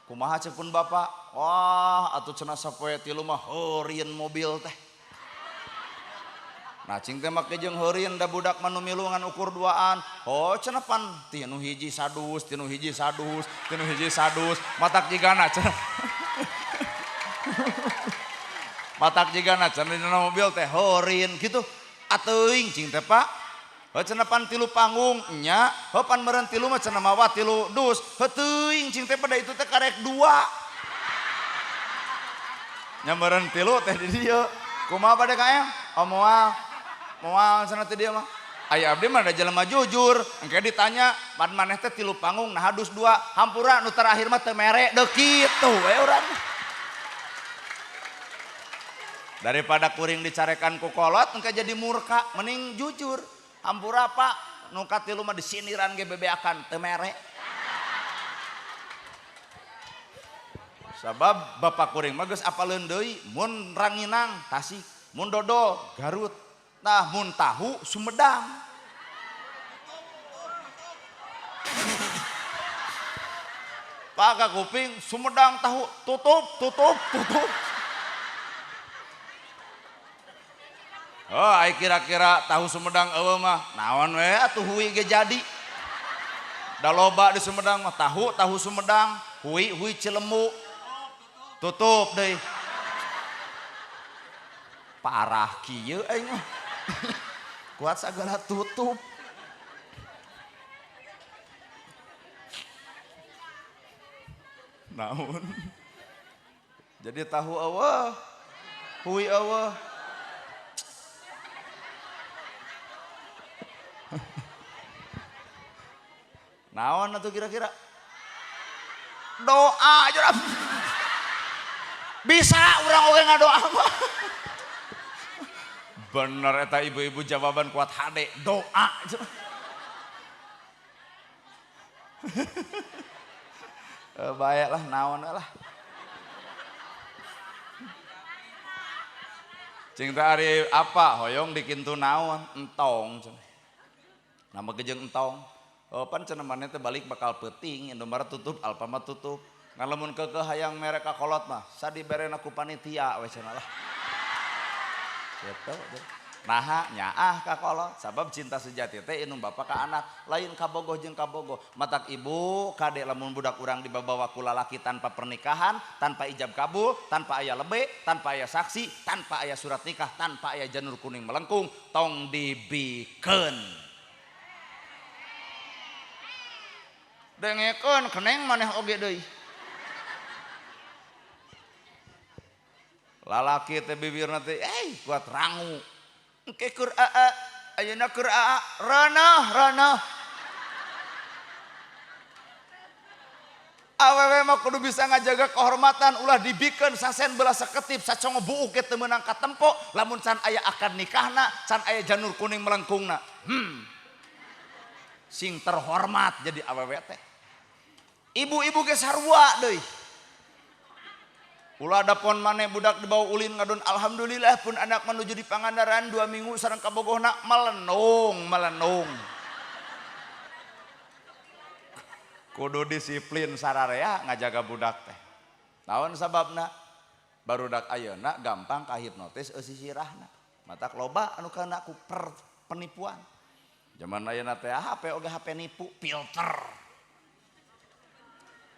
Kumaha ceuk pun bapak? Wah, atuh cenah sapoe tilu mah heureun mobil teh. Nah cing teh make jeung heureun da budak mah nu milu ngan ukur duaan. Oh cenah pan tinu hiji sadus, tinu hiji sadus, tinu hiji sadus, matak jigana cenah. Matak jigana cenah dina mobil teh heureun kitu. Ateuing cing teh Pak. Heuh cenah pan tilu panggung nya, heuh pan meureun tilu mah cenah mawa tilu dus. Heuh teuing cing teh pada itu teh karek dua. Nya meureun tilu teh di dieu. Kumaha Pak DKM? Oh moal. Moal cenah teh dia mah. Aya abdi mah da jelema jujur, engke ditanya, pan maneh teh tilu panggung nah dus dua, hampura nu terakhir mah teu mere deuk kitu we urang. Daripada kuring dicarekan ku kolot engke jadi murka, mending jujur. Hampura Pak, nu katilu mah disiniran ge bebeakan teu mere. Sabab bapak kuring mah geus apaleun deui mun ranginang Tasik, mun dodol Garut. Nah mun tahu Sumedang. Pak ka kuping Sumedang tahu tutup tutup tutup. Oh ai kira-kira tahu Sumedang eueuh mah naon we atuh hui ge jadi. Da loba di Sumedang mah tahu tahu Sumedang, hui hui Cilemu. Tutup deui. Parah kieu aing mah. Kuat sagala tutup. Naon? Jadi tahu eueuh, hui eueuh. Naon atuh kira-kira? Doa aja. Bisa urang oge ngadoa mah. Bener eta ibu-ibu jawaban kuat hade, doa. Baiklah naon lah. Cing teh ari apa hoyong dikintu naon entong cenah. Nama gejeng entong. Oh pan cenah maneh teh balik bakal peuting Indomaret tutup, Alfamart tutup. Ngan lamun keukeuh hayang mere ka kolot mah sadi berena ku panitia we cenah lah. Gitu. Naha nyaah ka kolot sabab cinta sejati teh indung bapa ka anak lain kabogoh jeung kabogoh. Matak ibu kade lamun budak urang dibabawa ku lalaki tanpa pernikahan, tanpa ijab kabul, tanpa aya lebe, tanpa aya saksi, tanpa aya surat nikah, tanpa aya janur kuning melengkung, tong dibikeun. Dengekeun keneng maneh oge deui. Lalaki teh bibirna teh kuat rangu. Engke keur aa, ayeuna keur aa, reuneuh reuneuh. Awewe mah kudu bisa ngajaga kehormatan, ulah dibikeun sasen belah saketip sacongo buuk ge teu meunang katempo lamun can aya akad nikahna, can aya janur kuning melengkungna. Sing terhormat jadi awewe teh. Ibu-ibu ge sarua deui. Ulah dapon maneh budak dibawa ulin ngadon alhamdulillah pun anak menuju di Pangandaran 2 minggu sareng kabogohna melenung melenung. Kudu disiplin sararea ngajaga budak teh. Naon sababna? Barudak ayeuna gampang kahipnotis eusi sirahna. Matak loba anu kana ku penipuan. Zaman ayeuna teh HP oge HP nipu filter.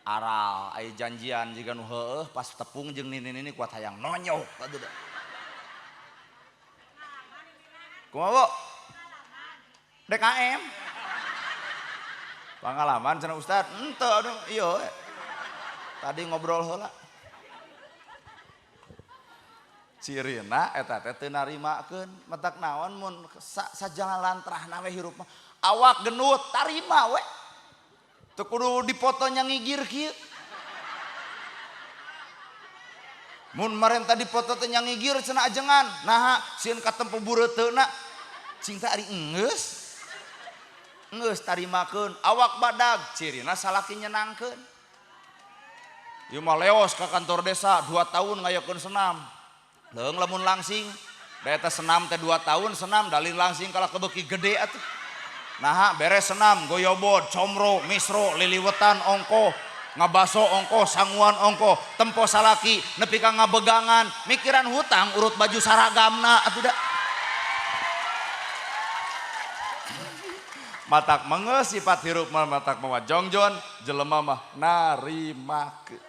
Aral aya janjian jiga nu heueuh pas tepung jeung nini-nini kuat hayang nonyok atuh da. Kumaha Bu? DKM. Pengalaman cenah Ustad, henteu aduh ieu we. Tadi ngobrol heula. Cirina eta teh teu narimakeun, matak naon mun sajalan terahna we hirup mah. Awak genut tarima we. Teu kudu dipoto nya ngigir kieu. Mun marenta dipoto teh nya ngigir cenah ajengan. Naha sieun katempo bureuteuna. Cing teh ari enggeus. Enggeus tarimakeun, awak badag, cirina salaki nyenangkeun. Ieu mah leos ka kantor desa 2 tahun ngayakeun senam. Leung lamun langsing, da eta senam teh 2 tahun senam dalin langsing kalah kebeki gede atuh. Naha beres senam goyobod, comro, misro, liliwetan ongkoh, ngabaso ongkoh, sanguan ongkoh, tempo salaki nepi ka ngabegangan, mikiran hutang urut baju saragamna atuh da. Matak mengeus sifat hirup mah matak mawa jongjon, jelema mah narimakeun.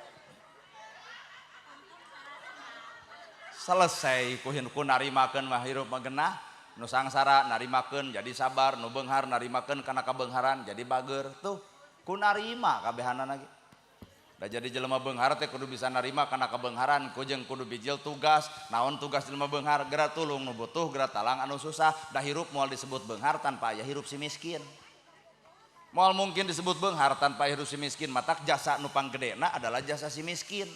Selesai kuhin ku narimakeun mah hirup mah genah, nu sangsara narimakeun jadi sabar, nu beunghar narimakeun kana kabeungharan jadi bager tuh ku narima kabehanana ge. Da jadi jelema beunghar teh kudu bisa narima kana kabeungharan, ku jeung kudu bijil tugas. Naon tugas jelema beunghar? Geura tulung nu butuh, geura talang anu susah. Da hirup moal disebut beunghar tanpa aya hirup si miskin. Moal mungkin disebut beunghar tanpa hirup si miskin, matak jasa nu panggedena adalah jasa si miskin.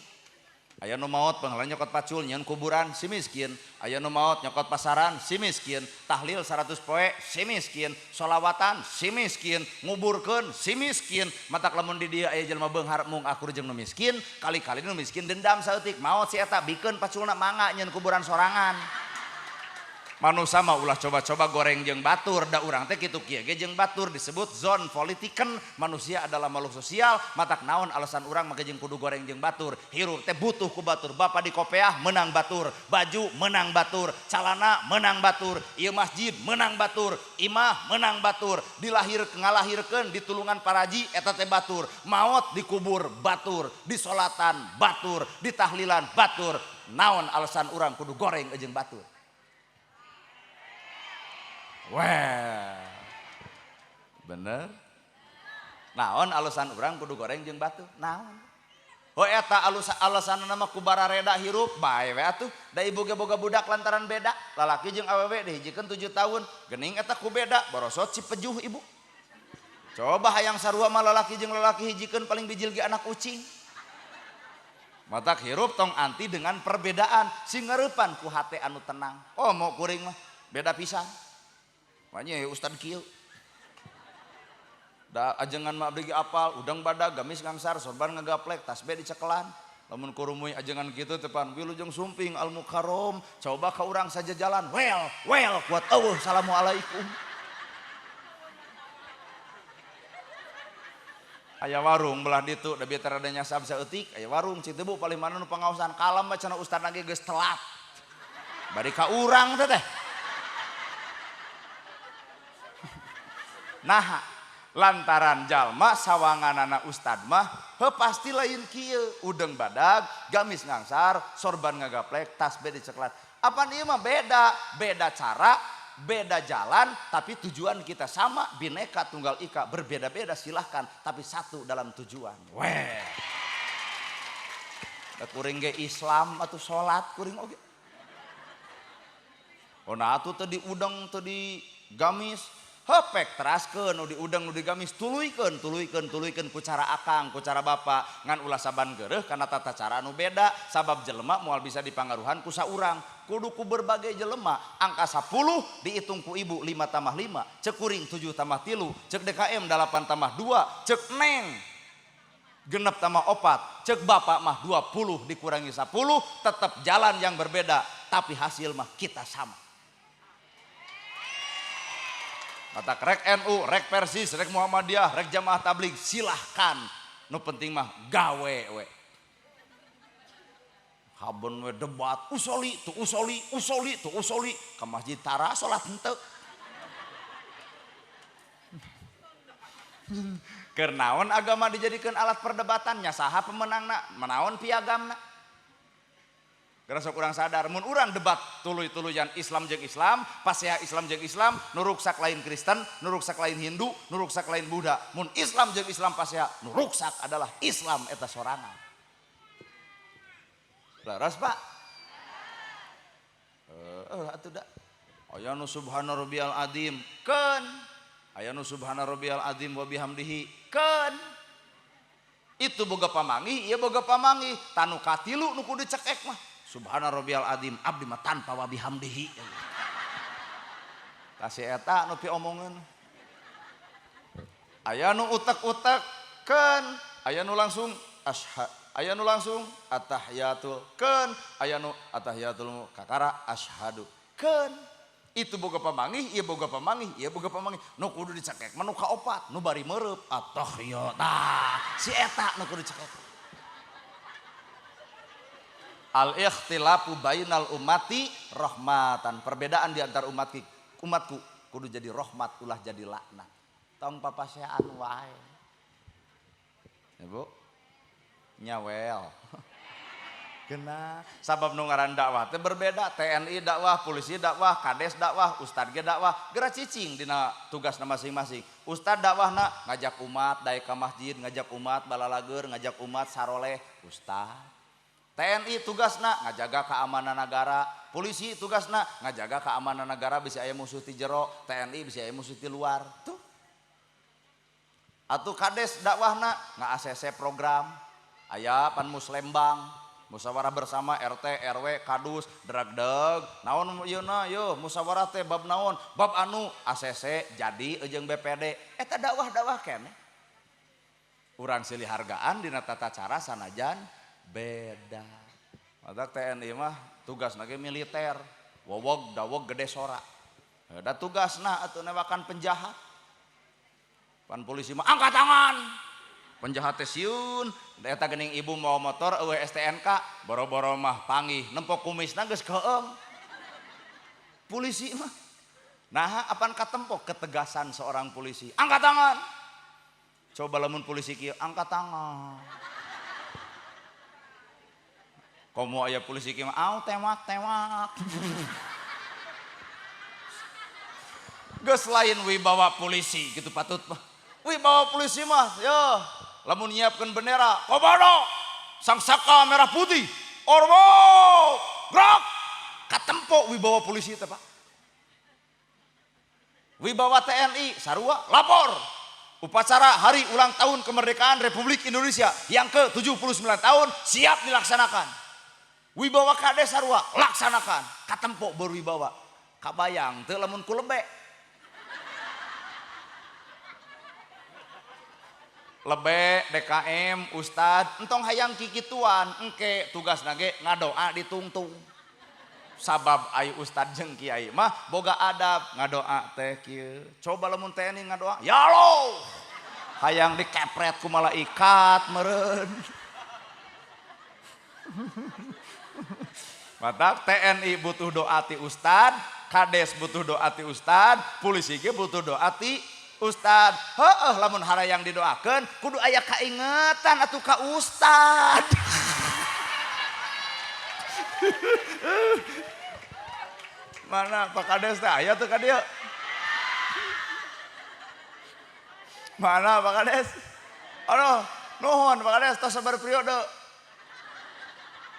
Aya nu maot pangheula nyokot pacul nyeun kuburan si miskin, aya nu maot nyokot pasaran si miskin, tahlil 100 poe si miskin, sholawatan si miskin, nguburkeun si miskin. Matak lamun di dieu aya jelema beunghar mung akur jeung nu miskin, kali-kali nu miskin dendam saeutik maot si eta bikeun paculna mangga nyeun kuburan sorangan. Manusa mah ulah coba-coba goreng jeung batur, da urang teh kitu kieu ge jeung batur disebut zon politiken. Manusia adalah makhluk sosial, matak naon alasan urang make jeung kudu goreng jeung batur. Hirup teh butuh ku batur, bapa di kopeah menang batur, baju menang batur, calana menang batur, ieu masjid menang batur, imah menang batur, dilahir ngalahirkeun ditulungan paraji eta teh batur, maot dikubur batur, disolatan batur, ditahlilan batur. Naon alasan urang kudu goreng jeung batur? Wah, bener. Naon alasan urang kudu goreng jeung batu? Naon? Oh eta alasanna mah ku barareda hirup bae we atuh. Da ibu ge boga budak lantaran beda, lalaki jeung awewe dihijikeun 7 tahun, geuning eta ku beda, borosot si pejuh ibu. Coba hayang sarua mah lalaki jeung lalaki hijikeun paling bijil ge anak ucing. Matak hirup tong anti dengan perbedaan, sing ngareupan ku hate anu tenang. Oh mau kuring mah beda pisan. Makanya ya Ustad kieu. Da ajengan mah abdi ge apal, udang badag, gamis ngangsar, sorban ngagaplek, tasbih dicekelan. Lamun kurumuy ajengan kitu teh pan wilujeng sumping al mukarrom, coba ka urang saja jalan. Well, well kuat eueuh assalamualaikum. Aya warung belah ditu da bieu teh rada nyasab saeutik, aya warung cing teh Bu paling mana nu pangaosan kalem mah cenah ustad ge geus telat. Bari ka urang teh teh. Nah, lantaran jalma sawanganana ustad mah heuh pasti lain kieu, udeng badag, gamis ngangsar, sorban ngagaplek, tasbih diceklat. Apan ieu mah beda, beda cara, beda jalan, tapi tujuan kita sama, bineka tunggal ika, berbeda-beda silahkan, tapi satu dalam tujuan. Weh. Da kuring ge Islam atuh salat kuring oge. Oh nah atuh teu diudeng teu digamis. Hepek teraskeun nu diudeng nu digamis tuluykeun tuluykeun tuluykeun ku cara akang ku cara bapa ngan ulah saban geureuh kana tata cara anu beda sabab jelema moal bisa dipangaruhan ku saurang kudu ku berbagai jelema angka 10 dihitung ku ibu 5 tambah 5 cek kuring 7 tambah 3 cek DKM 8 tambah 2 cek neng genep tambah 4 cek bapak mah 20 dikurangi 10 tetap jalan yang berbeda tapi hasil mah kita sama. Kata rek NU, rek Persis, rek Muhammadiyah, rek Jamaah Tabligh, silahkan. Nu penting mah gawe we. Haben we debat, usoli, tu usoli, usoli, tu usoli. Ke masjid tara salat henteu. Keur naon agama dijadikeun alat perdebatannya, saha pemenangna, menaon piagamna. Karena sok urang sadar, mun urang debat tuluy-tuluyan Islam jeung Islam, pasea Islam jeung Islam, nu ruksak lain Kristen, nu ruksak lain Hindu, nu ruksak lain Buddha. Mun Islam jeung Islam pasea, nu ruksak adalah Islam eta sorangan. Leres, Pak? Atuh da. Aya nu subhana rabbiyal azim, keun. Aya nu subhana rabbiyal azim wa bihamdihi, keun. Itu boga pamanggih, ieu boga pamanggih. Tanu katilu nu kudu cekek mah. Subhana rabbiyal azim abdi mah tanpa wa bihamdihi. Kasih eta nu piomongeun. Aya nu utek-utek keun, aya nu langsung aya nu langsung atahiyatul keun, aya nu atahiyatul kakara asyhadu keun. Itu boga pamanggih, ieu boga pamanggih, ieu boga pamanggih. Nu kudu dicekek mah nu kaopat, nu bari meureub atahiyat. Tah, si eta nu kudu dicekek. Al ikhtilafu bainal ummati rahmatan. Perbedaan di antar umatku kudu jadi rahmat ulah jadi laknat. Tong papasean wae. Ya Bu. Nyawel. Kena sabab nu ngaran dakwah teh berbeda, TNI dakwah, polisi dakwah, kades dakwah, ustad ge dakwah, geura cicing dina tugasna masing-masing. Ustad dakwahna ngajak umat daek ka masjid, ngajak umat balalageur, ngajak umat saroleh, ustad. TNI tugasna ngajaga keamanan negara, polisi tugasna ngajaga keamanan negara bisa aya musuh ti jero, TNI bisa aya musuh ti luar. Tuh. Atuh kades dakwahna nga-ACC program, aya pan muslembang, musyawarah bersama RT, RW, kadus, dragdeg, naon ieu na yeuh musyawarah teh bab naon, bab anu ACC jadi jeung BPD, eta dakwah-dakwah keneh. Urang silih hargaan dina tata cara sanajan beda. Matak TNI mah tugasna ge militer, wowog dawog gede sora. Da tugasna atuh newakan penjahat. Pan polisi mah angkat tangan. Penjahat teh sieun, eta geuning ibu mawa motor eueuh STNK, boro-boro mah panggih, nempo kumisna geus keung. Polisi mah. Naha apan katempo ketegasan seorang polisi. Angkat tangan. Coba lamun polisi kieu angkat tangan. Komo aya polisi kieu mah au tewak-tewak. Geus lain wibawa polisi gitu patut mah. Wibawa polisi mah yo lamun nyiapkeun bendera komodo sangsaka merah putih orwo gerak katempo wibawa polisi teh Pak. Wibawa TNI sarua lapor upacara hari ulang tahun kemerdekaan Republik Indonesia yang ke-79 tahun siap dilaksanakan. Wibawa kades sarua laksanakan katempo berwibawa. Kabayang teu lamun ku lebe. Lebe DKM ustad entong hayang kikituan engke tugasna ge ngadoa ditungtung. Sabab ai ustad jeung kiai mah boga adab ngadoa teh kieu. Coba lamun TNI ngadoa ya Allah hayang dikepret ku malaikat meureun. Matak TNI butuh doa ti ustad, kades butuh doa ti ustad, polisi ge butuh doa ti ustad. Heueuh lamun harayang didoakeun kudu aya kaingetan atuh ka ustad. Mana Pak Kades teh aya teu ka dieu? Mana Pak Kades? Aduh, nuhun Pak Kades tos sabar periode.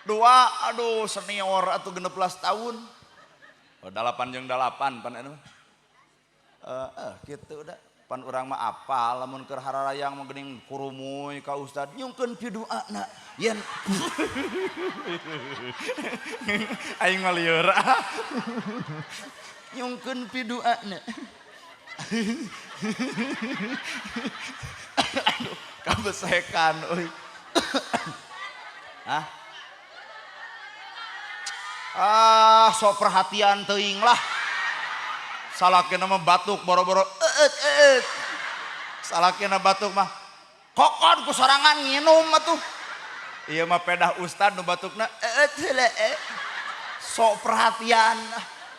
2, aduh senior atuh 16 tahun. Oh, 8 jeung 8 pan anu. Kitu udah. Pan urang mah apal lamun keur hararayang mah geuning kurumuy ka ustad nyungkeun piduana yen aing mah lieur nyungkeun piduana. Aduh kabesekan euy. Hah? Ah sok perhatian teuing lah. Salakina mah batuk boro-boro eet. Salakina batuk mah kokon ku sorangan nginum atuh. Ieu mah pedah ustad nu batukna eet heula. Sok perhatian.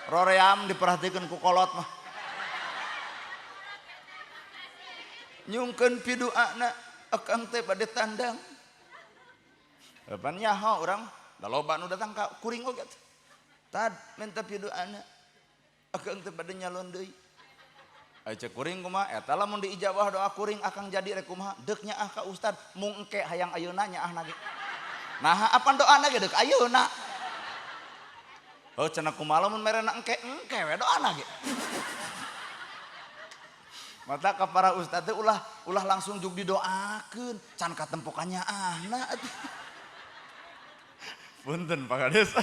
Roream diperhatikeun ku kolot mah. Nyungkeun piduana akang teh bade tandang. Pan nyaho urang da loba nu datang ka kuring oge. Tad minta piduana. Akang teh bade nyalon deui. Ai cek kuring kumaha eta lamun diijabah doa kuring akang jadi rek kumaha deuk nyaah ka ustad mung engke hayang ayeuna nyaahna ge. Naha apan doana ge deuk ayeuna. Heuh cenah kumaha lamun merena engke engke we doana ge. Mata ka para ustad teh ulah ulah langsung jug didoakeun can katempokan nyaahna atuh. Punten Pak Kades.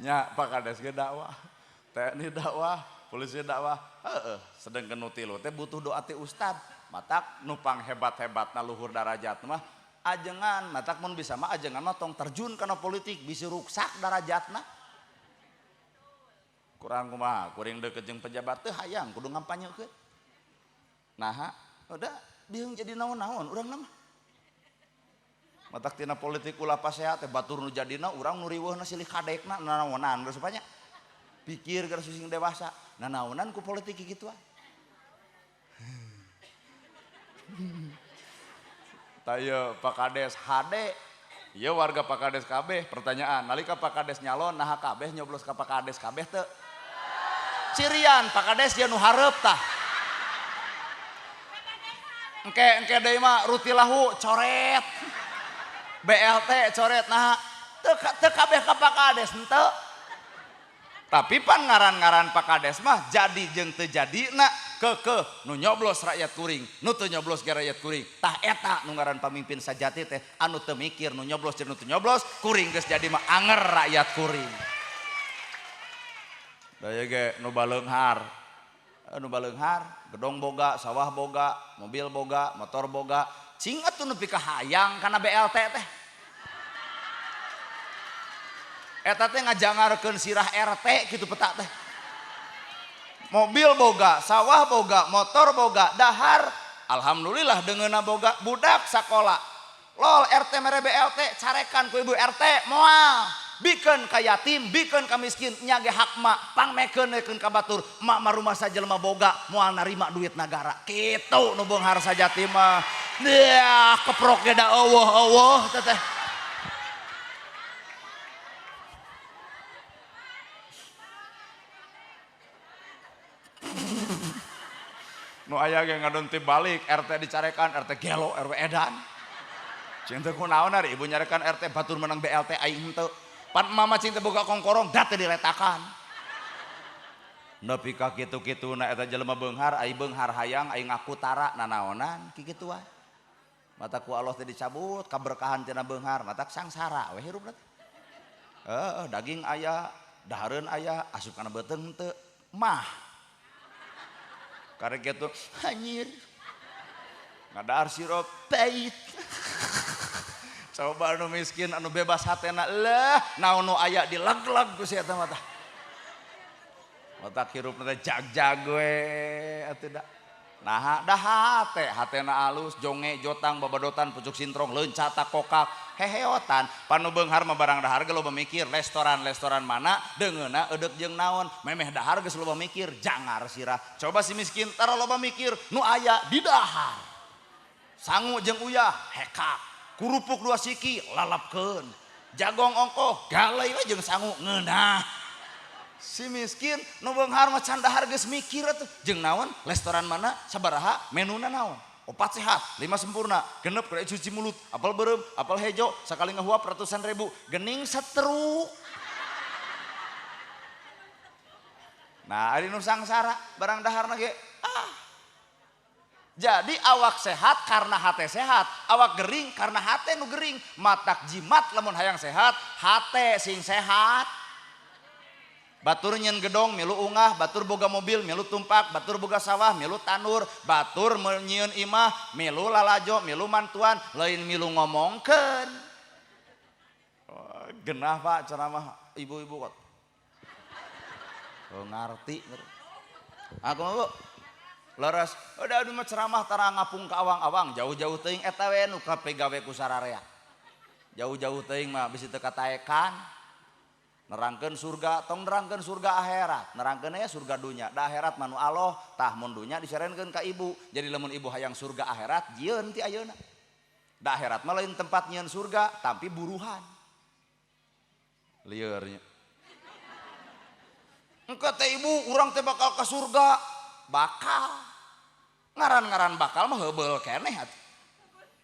Nya Pak Kades ge dakwah, TNI dakwah, Polisi dakwah. Heeh, sedengkeun nu tilu teh butuh doa ti ustad. Matak nu panghebat-hebatna luhur darajat mah ajengan, matak mun bisa mah ajengan mah tong terjun kana politik bisi ruksak darajatna. Kurang kumaha, kuring deukeut jeung pejabat teh hayang kudu ngampanyekeun. Naha, udah bieung jadi naon-naon urang mah. Matak tina politik ulah pasea teh batur nu jadina urang nu riweuhna silih kadekna nanaonan geus banyak. Pikir geus sing dewasa, nanaonan ku politik kituan. Tah Pak Kades HD, ieu warga Pak Kades kabeh, pertanyaan, nalika Pak Kades nyalon naha kabeh nyoblos ka Pak Kades kabeh teu? Cirian Pak Kades dia nu hareup tah. Engke engke deui mah rutilahu coret. BLT coret naha teu teu kabeh ka Pak Kades henteu. Tapi pan ngaran-ngaran Pak Kades mah jadi jeung teu jadina kekeh nu nyoblos rakyat kuring, nu teu nyoblos ge rakyat kuring. Tah eta nu ngaran pamimpin sajati teh anu teu mikir nu nyoblos jeung nu teu nyoblos, kuring geus jadi mah anger rakyat kuring. Da ieu ge nu baleunghar. Nu baleunghar, gedong boga, sawah boga, mobil boga, motor boga, cing atuh nepi ka hayang kana BLT teh. Eta teh ngajangarkeun sirah RT kitu peta teh. Mobil boga, sawah boga, motor boga, dahar, alhamdulillah deungeunna boga, budak sakola. Lol RT mere BLT, carekan ku ibu RT moal. Bikeun ka yatim, bikeun ka miskin, nya ge hak mak, pangmekeun ka batur, mak mah rumah sajelema boga, moal narima duit nagara. Kitu nu beunghar sajati mah. Deah, keprok ge da eueuh-eueuh teh teh. Nu aya ge ngadon ti balik, RT dicarekan, RT gelo, RW edan. Cing teh kunaon ari ibu nyarekan RT batur menang BLT aing henteu. Pan mama cing teh boga kongkorong da teh diletakan. Nepi ka kitu-kituna eta jelema beunghar, ai beunghar hayang ai ngaku tara nanaonan kikituan. Mata ku Allah teh dicabut kaberkahan tina beunghar, matak sangsara we hirupna teh. Heeh, daging aya, dahareun aya, asup kana beuteung henteu, mah. Karek kitu anjir. Ngadahar sirup pahit. Coba anu miskin anu bebas hatena leh naon nu aya dileg-leg ku si eta mah tah. Matak hirupna teh jag-jag we atuh da. Naha da hate, hatena alus, jonge, jotang, babadotan, pucuk sintrong, leuncata, kokak, heheotan. Panu beunghar mah barang dahar ge loba mikir restoran-restoran mana deungeunna eudek jeung naon, memeh dahar geus loba mikir jangar sirah. Coba si miskin tara loba mikir nu aya di dahar. Sangu jeung uyah hekak, kurupuk dua siki lalapkeun, jagong ongkoh galai we jeung sangu ngeunah. Si miskin nu beunghar mah can dahar geus mikir atuh jeung naon, restoran mana, sabaraha, menuna naon. 4 sehat, 5 sempurna, genep kudu cuci mulut, apel beureum, apel hejo, sakali ngahuap ratusan ribu, gening setruk. Nah, ari nu sangsara barang daharna ge ah. Jadi awak sehat karena hate sehat, awak gering karena hate nu gering. Matak jimat lamun hayang sehat, hate sing sehat. Batur nyen gedong milu ungah, batur boga mobil milu tumpak, batur boga sawah milu tanur, batur nyieun imah milu lalajo, milu mantuan, lain milu ngomongkeun. Oh, genah Pak ceramah ibu-ibu kok. Oh, ngarti. Aku mah Bu. Leres, udah aduh mah ceramah tara ngapung ka awang-awang, jauh-jauh teuing eta we nu kapegawe ku sararea. Jauh-jauh teuing mah bisi teu kataekan. Nerangkeun surga, tong nerangkeun surga akhirat, nerangkeun aya surga dunya. Da akhirat mah nu Allah, tah mun dunya disarankeun ka ibu. Jadi lamun ibu hayang surga akhirat, jieun ti ayeuna. Da akhirat mah lain tempat nyieun surga, tapi buruhan. Lieur nya. Engke teh ibu urang teh bakal ka surga, bakal. Ngaran-ngaran bakal mah heubeul keneh atuh.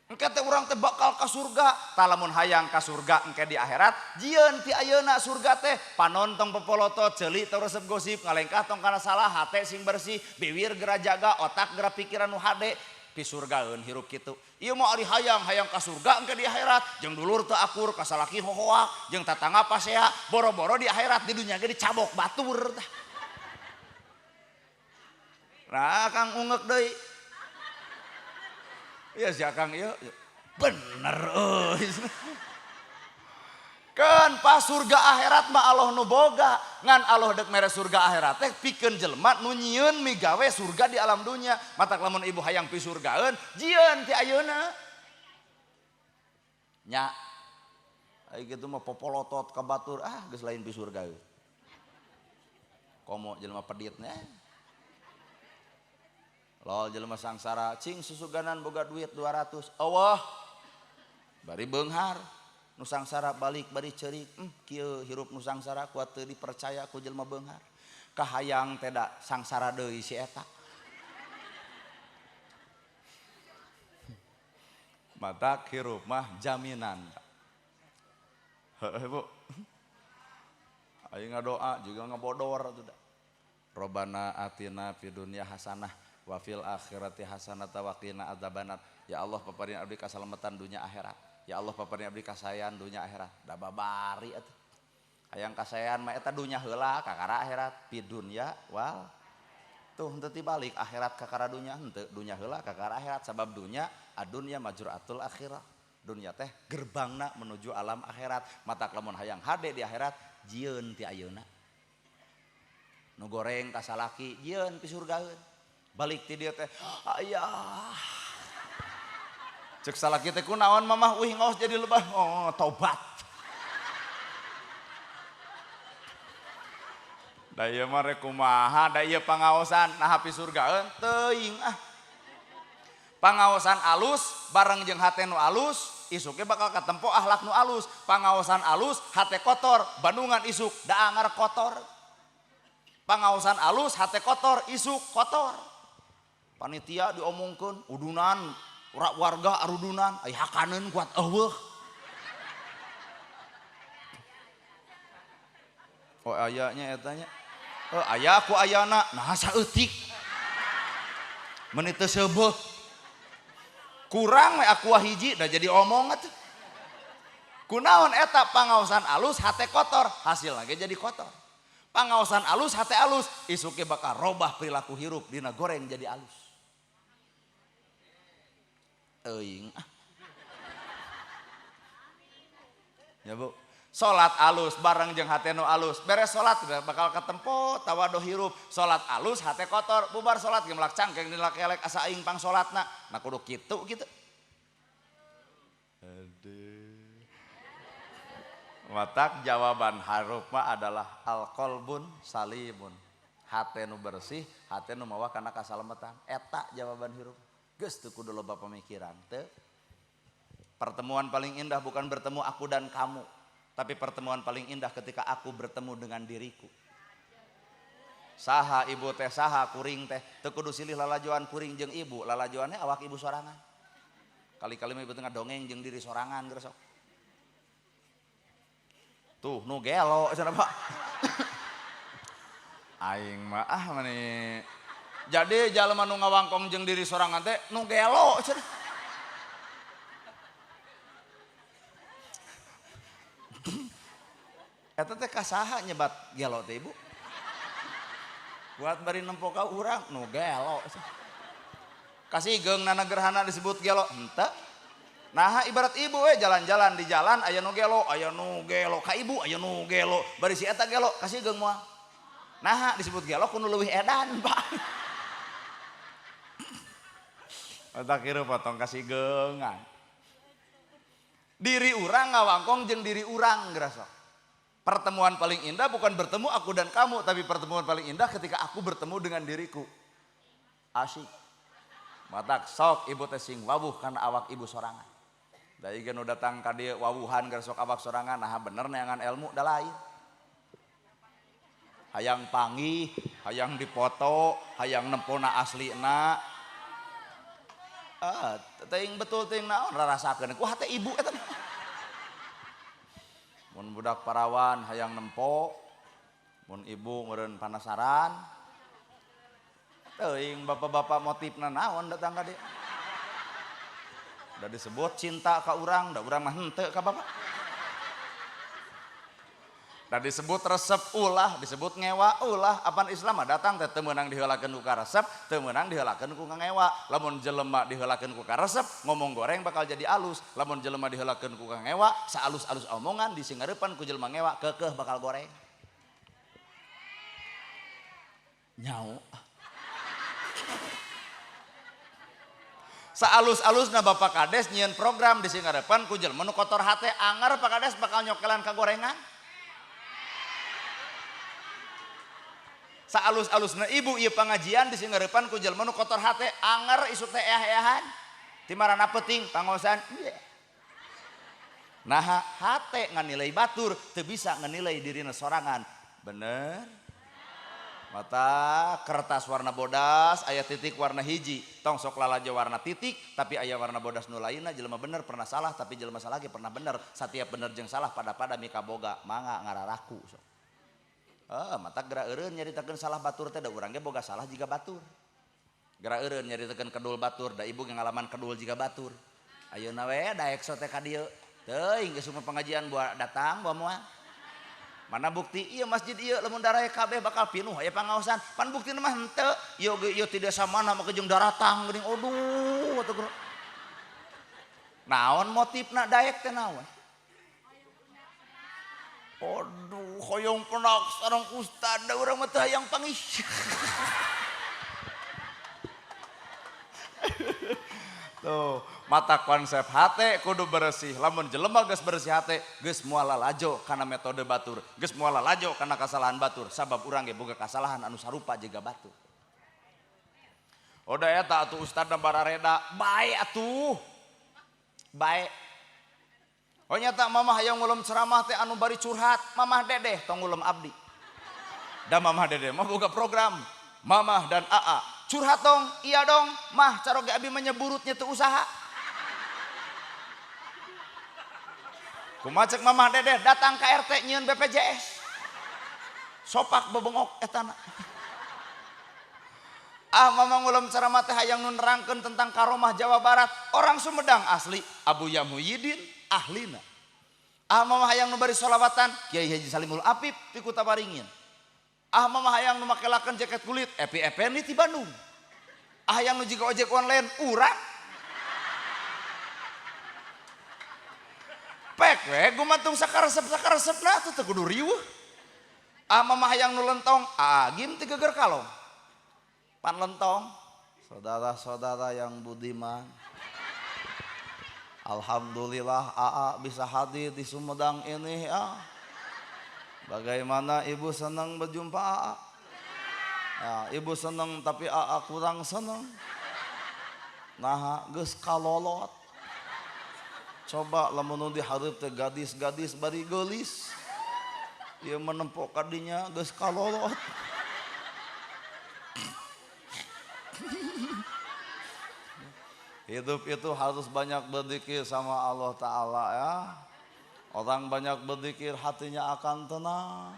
Engke teh urang teh bakal ka surga, tah lamun hayang ka surga engke di akhirat, jieun ti ayeuna surga teh panon tong popolotot, ceuli tong resep gosip, ngalengkah tong kana salah, hate sing bersih, biwir geura jaga, otak geura pikiran nu hade, pisurgaeun hirup kitu. Ieu mah ari hayang-hayang ka surga engke di akhirat, jeung dulur teu akur, ka salaki hohoak, jeung tatangga pasea, boro-boro di akhirat di dunya ge dicabok batur tah. Nah Kang ungek deui. Iya si Akang ieu bener euy. Kan pas surga akhirat mah Allah nu boga, ngan Allah dek mere surga akhirat teh pikeun jelema nu nyieun migawe surga di alam dunya. Matak lamun ibu hayang pi surgaeun, jieun ti ayeuna. Nya ai kitu mah popolotot ka batur, ah geus lain pi surga euy. Komo jelema peditnya. Lol jelema sangsara, cing susuganan boga duit 200. Allah bari beunghar. Nu sangsara balik bari ceurik, kieu hirup nu sangsara kuat teu dipercaya ku jelema beunghar. Kahayang teh da sangsara deui si eta. Matak hirup mah jaminan. Heuh Bu. Aing ngadoa juga ngabodor atuh da. Robbana atina fid dunya hasanah wa fil akhirati hasanah wa qina adzabannar. Ya Allah paparin abdi kasalamatan dunya akhirat. Ya Allah paparin abdi kasayan dunya akhirat. Da babari atuh. Hayang kasayan mah eta dunya heula kakara akhirat, fid dunya wal tuh henteu tibalik akhirat kakara dunya henteu, dunya heula kakara akhirat sabab dunya adunya majraatul akhirah. Dunya teh gerbangna menuju alam akhirat. Matak lamun hayang hade di akhirat jieun ti ayeuna. Nu goreng ka salaki jieun pi surgaeun. Balik ti dieu teh ayah. Cek salaki teh kunaon mamah uih ngaos jadi lebah. Oh, tobat. Da ieu mah rek kumaha, da ieu pangaosan nah pi surgaeun teuing ah. Pangaosan alus bareng jeung hate nu alus, isuknya bakal katempo akhlak nu alus. Pangaosan alus, hate kotor, bandungan isuk da angar kotor. Pangaosan alus, hate kotor, isuk kotor. Panitia diomongkeun, udunan, warga arudunan, ai hakaneun kuat eueuh. Oh ayanya eta nya. Oh aya ku ayana, nah saeutik. Meuni teu seubeuh. Kurang we aku hiji da jadi omong atuh. Kunaon eta pangaosan alus hate kotor, hasilna ge jadi kotor. Pangaosan alus hate alus, isuk ge bakal robah perilaku hirup dina goreng jadi alus. Teuing ah. Ya Bu, salat alus bareng jeung hate nu alus. Beres salat bakal katempo tawaduh hirup. Salat alus hate kotor, bubar salat ge melak cangkeng dina kelek asa aing pang salatna. Nah kudu kitu kitu. Aduh. Matak jawaban harup mah adalah alqalbun salimun. Hate nu bersih, hate nu mawa kana kasalametan. Eta jawaban hirup. Geus teu kudu loba pamikiran teu. Pertemuan paling indah bukan bertemu aku dan kamu, tapi pertemuan paling indah ketika aku bertemu dengan diriku. Saha ibu teh, saha kuring teh, teu kudu silih lalajoan kuring jeung ibu, lalajoannya awak ibu sorangan. Kali-kali mah ibu teh ngadongeng jeung diri sorangan geus sok. Tuh nu gelo cenah Pak. Aing mah ah mani. Jadi jalma nu ngawangkong jeung diri sorangan teh nu gelo cenah. Eta teh kasaha nyebat gelo teh ibu? Buat bari nempo ka urang nu gelo. Kasih geung nana gerhana disebut gelo henteu. Nah ibarat ibu we jalan-jalan di jalan aya nu gelo, aya nu gelo ka ibu, aya nu gelo, bari si eta gelo kasih geung moal. Nah disebut gelo kudu leuwih edan Pak. Eta kieu potong kasih geungan. Diri urang ngawangkong jeung diri urang gerasa. Pertemuan paling indah bukan bertemu aku dan kamu, tapi pertemuan paling indah ketika aku bertemu dengan diriku. Asyik. Matak sok ibu teh sing wawuh kana awak ibu sorangan. Da ieu nu datang ka dieu wawuhan keur sok awak sorangan, nah bener neangan ilmu da lain. Hayang panggih, hayang dipoto, hayang nempona aslina. Ah, teuing betul teuing naon rarasakeun ku hate ibu eta. Mun budak parawan hayang nempo, mun ibu meureun panasaran. Teuing bapak-bapak motifna naon datang ka dieu. Da disebut cinta ka urang, da urang mah henteu ka bapak. Da disebut resep ulah, disebut ngewa ulah. Apan Islam mah datang teh teu meunang diheulakeun ku karesep, teu meunang diheulakeun ku ngewa. Lamun jelema diheulakeun ku karesep, ngomong goreng bakal jadi alus. Lamun jelema diheulakeun ku ngewa, saalus-alus omongan disingareupan ku jelema ngewa, keukeuh bakal goreng. Nyau. Saalus-alusna Bapak Kades nyieun program disingareupan ku jelema nu kotor hate, anger Pak Kades bakal nyokelan ka gorengan. Saalus-alusna ibu ieu pangajian disingareupan ku jelema nu kotor hate, anger isuk teh eah-eahan. Ti marana peuting pangosan. Nah, hate nganilai batur teu bisa nganilai dirina sorangan. Bener? Mata kertas warna bodas aya titik warna hiji, tong sok lalajo warna titik tapi aya warna bodas nu lainna. Jelema bener pernah salah tapi jelema salah ge pernah bener. Satiap bener jeung salah pada-pada mikaboga mangga ngararaku sok. Mata gerak eureun nyaritakeun salah batur teh da urang ge boga salah jiga batur. Gerak eureun nyaritakeun kedul batur da ibu ge ngalaman kedul jiga batur. Ayeuna we daek so teh ka dieu. Teuing geus pengajian buat datang buat moal. Mana bukti ieu masjid ieu lamun darae kabeh bakal pinuh aya pangaosan. Pan buktina mah henteu. Ieu ge ieu ti desa mana make jeung daratang geuning aduh atuh. Naon motifna daek teh naon? Aduh, hoyong penak sareng ustad da urang mah teu hayang pangih. Tuh, mata konsep hate kudu bersih. Lamun jelema geus bersih hate, geus moal lalajo kana metode batur, geus moal lalajo kana kasalahan batur, sabab urang ge boga kasalahan anu sarupa jiga batur. Oda eta atuh ustadna barareda, bae atuh. Bae. Oh nyata mamah hayang ngulem ceramah teh anu bari curhat, mamah dedeh tong ngulem abdi. Da mamah dedeh mah boga program, mamah dan AA. Curhat dong, iya dong, mah caroge abi menyeburutnya teu usaha. Kumaha cek mamah dedeh datang ke RT nyieun BPJS. Sopak bebengok etana. Ah mamah ngulem ceramah teh hayang nu nerangkeun tentang karomah Jawa Barat, orang Sumedang asli, Abu Muhyiddin ahlina. Ah mamah hayang nu bari sholawatan, Kiai Haji Salimul Apip ti Kuta Waringin. Ah mamah hayang nu makelakeun jaket kulit, Epi Effendi ti Bandung. Ah hayang nu jiga ojek online, urang. Pek we gumantung sakaresep-sakaresepna atuh teu kudu riweuh. Ah mamah hayang nu lentong, agim ti geger kalong. Pan lentong, saudara-saudara yang budiman. Alhamdulillah AA bisa hadir di Sumedang ini ya. Bagaimana ibu senang berjumpa AA? Ya, ibu senang tapi AA kurang senang. Nah, geus kalolot. Coba lamun nu dihareup teh gadis-gadis bari geulis. Ieu menempok kadinya geus kalolot. Hidup itu harus banyak berzikir sama Allah Ta'ala ya. Orang banyak berzikir hatinya akan tenang.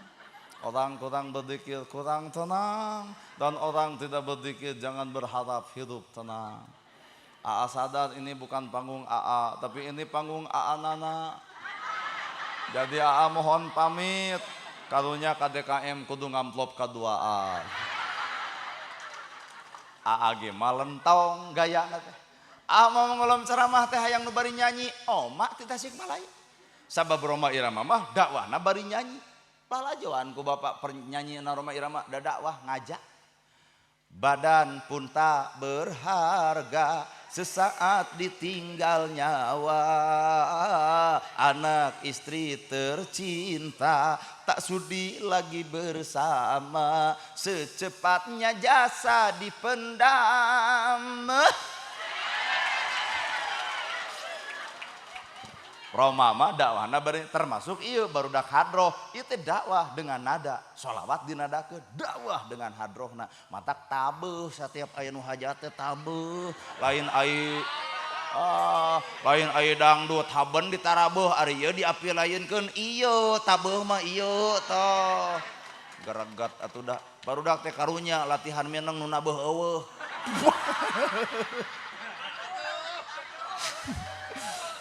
Orang kurang berzikir kurang tenang. Dan orang tidak berzikir jangan berharap hidup tenang. AA sadar ini bukan panggung AA, tapi ini panggung AA Nana. Jadi AA mohon pamit. Karunya KDKM kudu ngamplop ka-2A. AA ge mah lentong gayana teh. AA mau ngulem ceramah teh hayang nu bari nyanyi, oma ti Tasikmalaya. Sabab Rhoma Irama mah dakwahna bari nyanyi. Lalajoan ku bapak pernyanyi na Rhoma Irama da dakwah ngajak. Badan pun tak berharga sesaat ditinggal nyawa. Anak istri tercinta tak sudi lagi bersama. Secepatnya jasa dipendam. Rhoma mah dakwahna termasuk ieu barudak hadroh, ieu teh dakwah dengan nada, sholawat dinadakeun, dakwah dengan hadrohna. Matak tabeuh setiap aya nu hajat teh tabeuh, lain ai lain ai dangdut haben ditarabeuh ari ieu diapilayeunkeun ieu tabeuh mah ieu tah. Geregat atuh da barudak teh karunya latihan meneng nu nabeuh eueuh.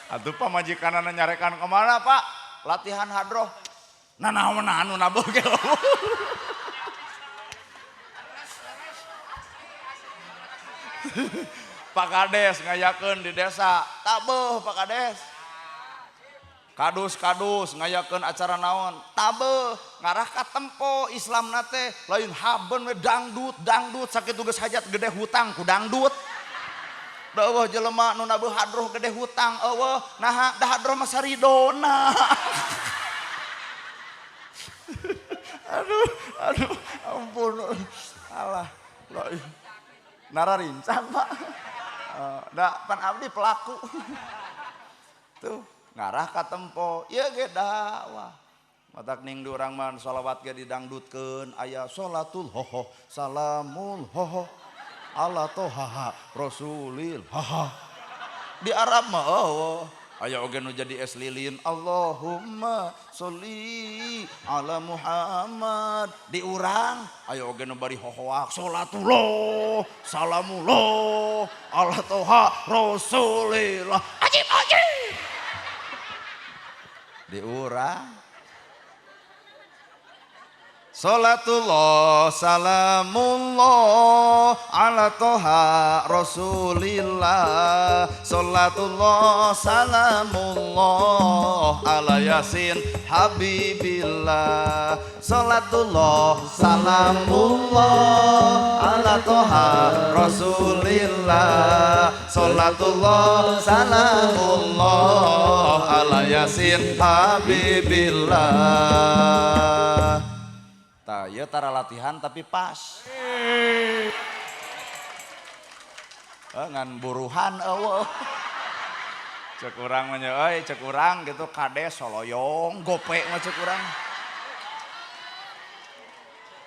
Atuh pamajikanana nyarekan kemana pak? Latihan hadroh. Nanaon anu nabuh ge. Pak Kades ngayakeun di desa, tabeuh Pak Kades. Kadus-kadus ngayakeun acara naon, tabeuh ngarah ka tempo Islam nate lain haben we dangdut, dangdut sakitu geus hajat gede hutang ku dangdut. Da eueuh jelema nu nabuh hadroh gede hutang eueuh, naha da hadroh mah saridona. Aduh, aduh, ampun. Alah, nara rincang Pak. Da pan abdi pelaku. Tuh, ngarah ka tempo, ieu ge dakwah. Matak ning di urang mah sholawat ge didangdutkeun, aya sholatul hoho, salamul hoho, ala tohaha, rasulil haha. Di Arab mah eueuh. Aya oge nu jadi es lilin, Allahumma sholli ala Muhammad. Di urang aya oge nu bari hohoak, sholatullah, salamullah, ala toha, rasulillah. Ajib ajib. Di urang Salatullah salamullah ala toha rasulillah. Salatullah salamullah ala yasin habibillah. Salatullah salamullah ala toha rasulillah. Salatullah salamullah ala yasin habibillah. Tah, ieu tara latihan tapi pas. Ngan buruhan eueuh. Cek urang mah nya euy, cek urang gitu kades soloyong gope mah cek urang.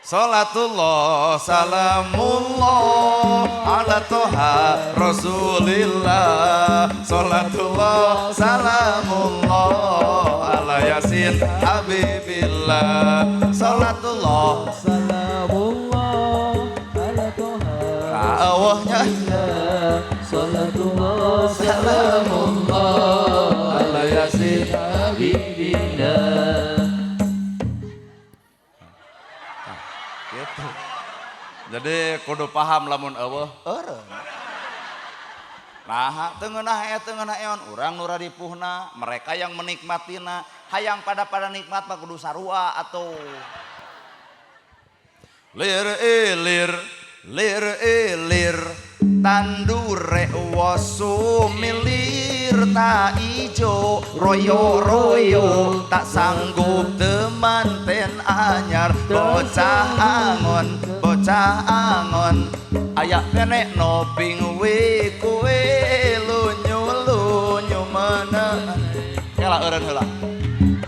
Salatullah salamullah ala toha rasulillah. Salatullah salamullah ala yasin habibillah. Salatullah salamullah ala toha awahnya. Salatullah salamullah ala yasin habibillah. Gitu. Jadi kudu paham lamun eueuh eureun. Nah, teu ngeunah teu ngeunah eon urang nu raripuhna, mereka yang menikmatina, hayang pada nikmat mah kudu sarua atuh. Lir ilir, lir ilir, tandure wosu milir ta ijo, royo royo, tak sanggup temanten anyar, bocah angon, ayak kenek noping we kue lunyu lunyu mana. Kela eureun heula.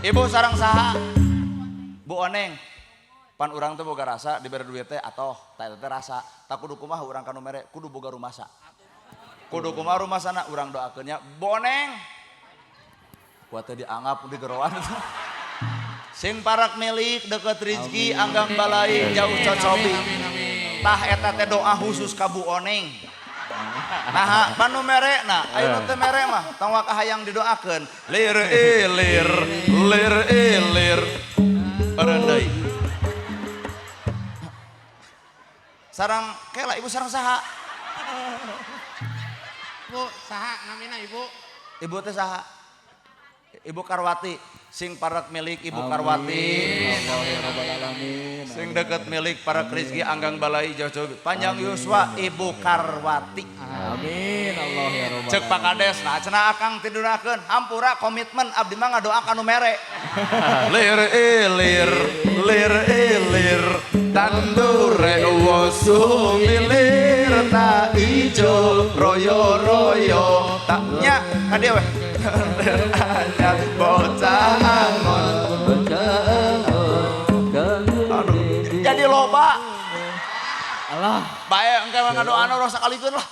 Ibu sareng saha? Bu Oneng. Pan urang teh boga rasa dibere duit teh atoh tah eta teh rasa. Tak kudu kumaha urang kanu mere kudu boga rumasa. Kudu kumaha rumasana urang doakeun nya Bu Oneng. Kuat teh dianggap di geroan. Sing parak milik deket rizki anggang balai jauh cocobi. Tah eta teh doa khusus ka Bu Oneng. Nah, panu mere na, ayo nu teu mere mah tong waka hayang didoakeun. Lir ilir, lir ilir. Eureun deui. Sarang kela ibu sarang saha? Bu, saha namina ibu? Ibu teh saha? Ibu Karwati, sing parak milik Ibu Karwati. Sing deket milik para Rizki Anggang Balai jauh-jauh panjang yuswa Ibu Karwati. Amin Allah ya robbal. Cek Pak Kades, nah cenah akang tidurakeun, hampura komitmen abdi mah ngadoakan nu mere. Lir ilir, lir ilir, tandure wosu milir ta ijo, royo royo, tak nya ka dieu we. Anyar bocah angon. Aduh, jadi loba. Alah, bae engke mah ngadoana urang sakalikeun lah.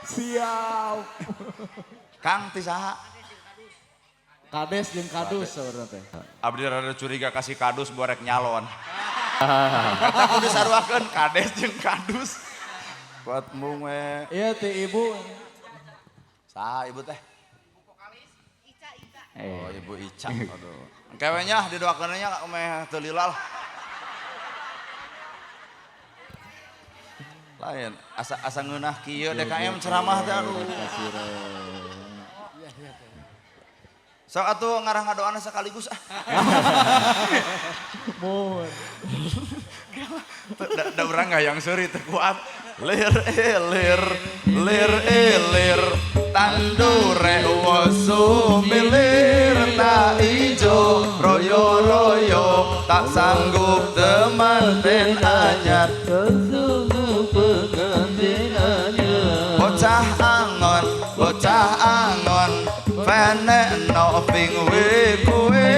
Siap. Kang ti saha? Kades jeung kadus saurna teh. Abdi rada curiga kasih kadus borek nyalon. Eta kudu saruakeun kades jeung kadus. Kuat mung we. Iya teh ibu. Saha ibu teh? Ibu vokalis Ica Ica. Oh, Ibu Ica. Aduh. Engke we nya didoakeun nya meh teu lila lah. Lain asa asa ngeunah kieu DKM ceramah teh aduh. Sok atuh ngarah ngadoana sekaligus ah. Mun. Da urang hayang seuri teu kuat. Lir ilir, lir ilir, tandure wosumilir tak ijo, royo royo, tak sanggup temanten anyar. Bocah angon, venekno ping we kowe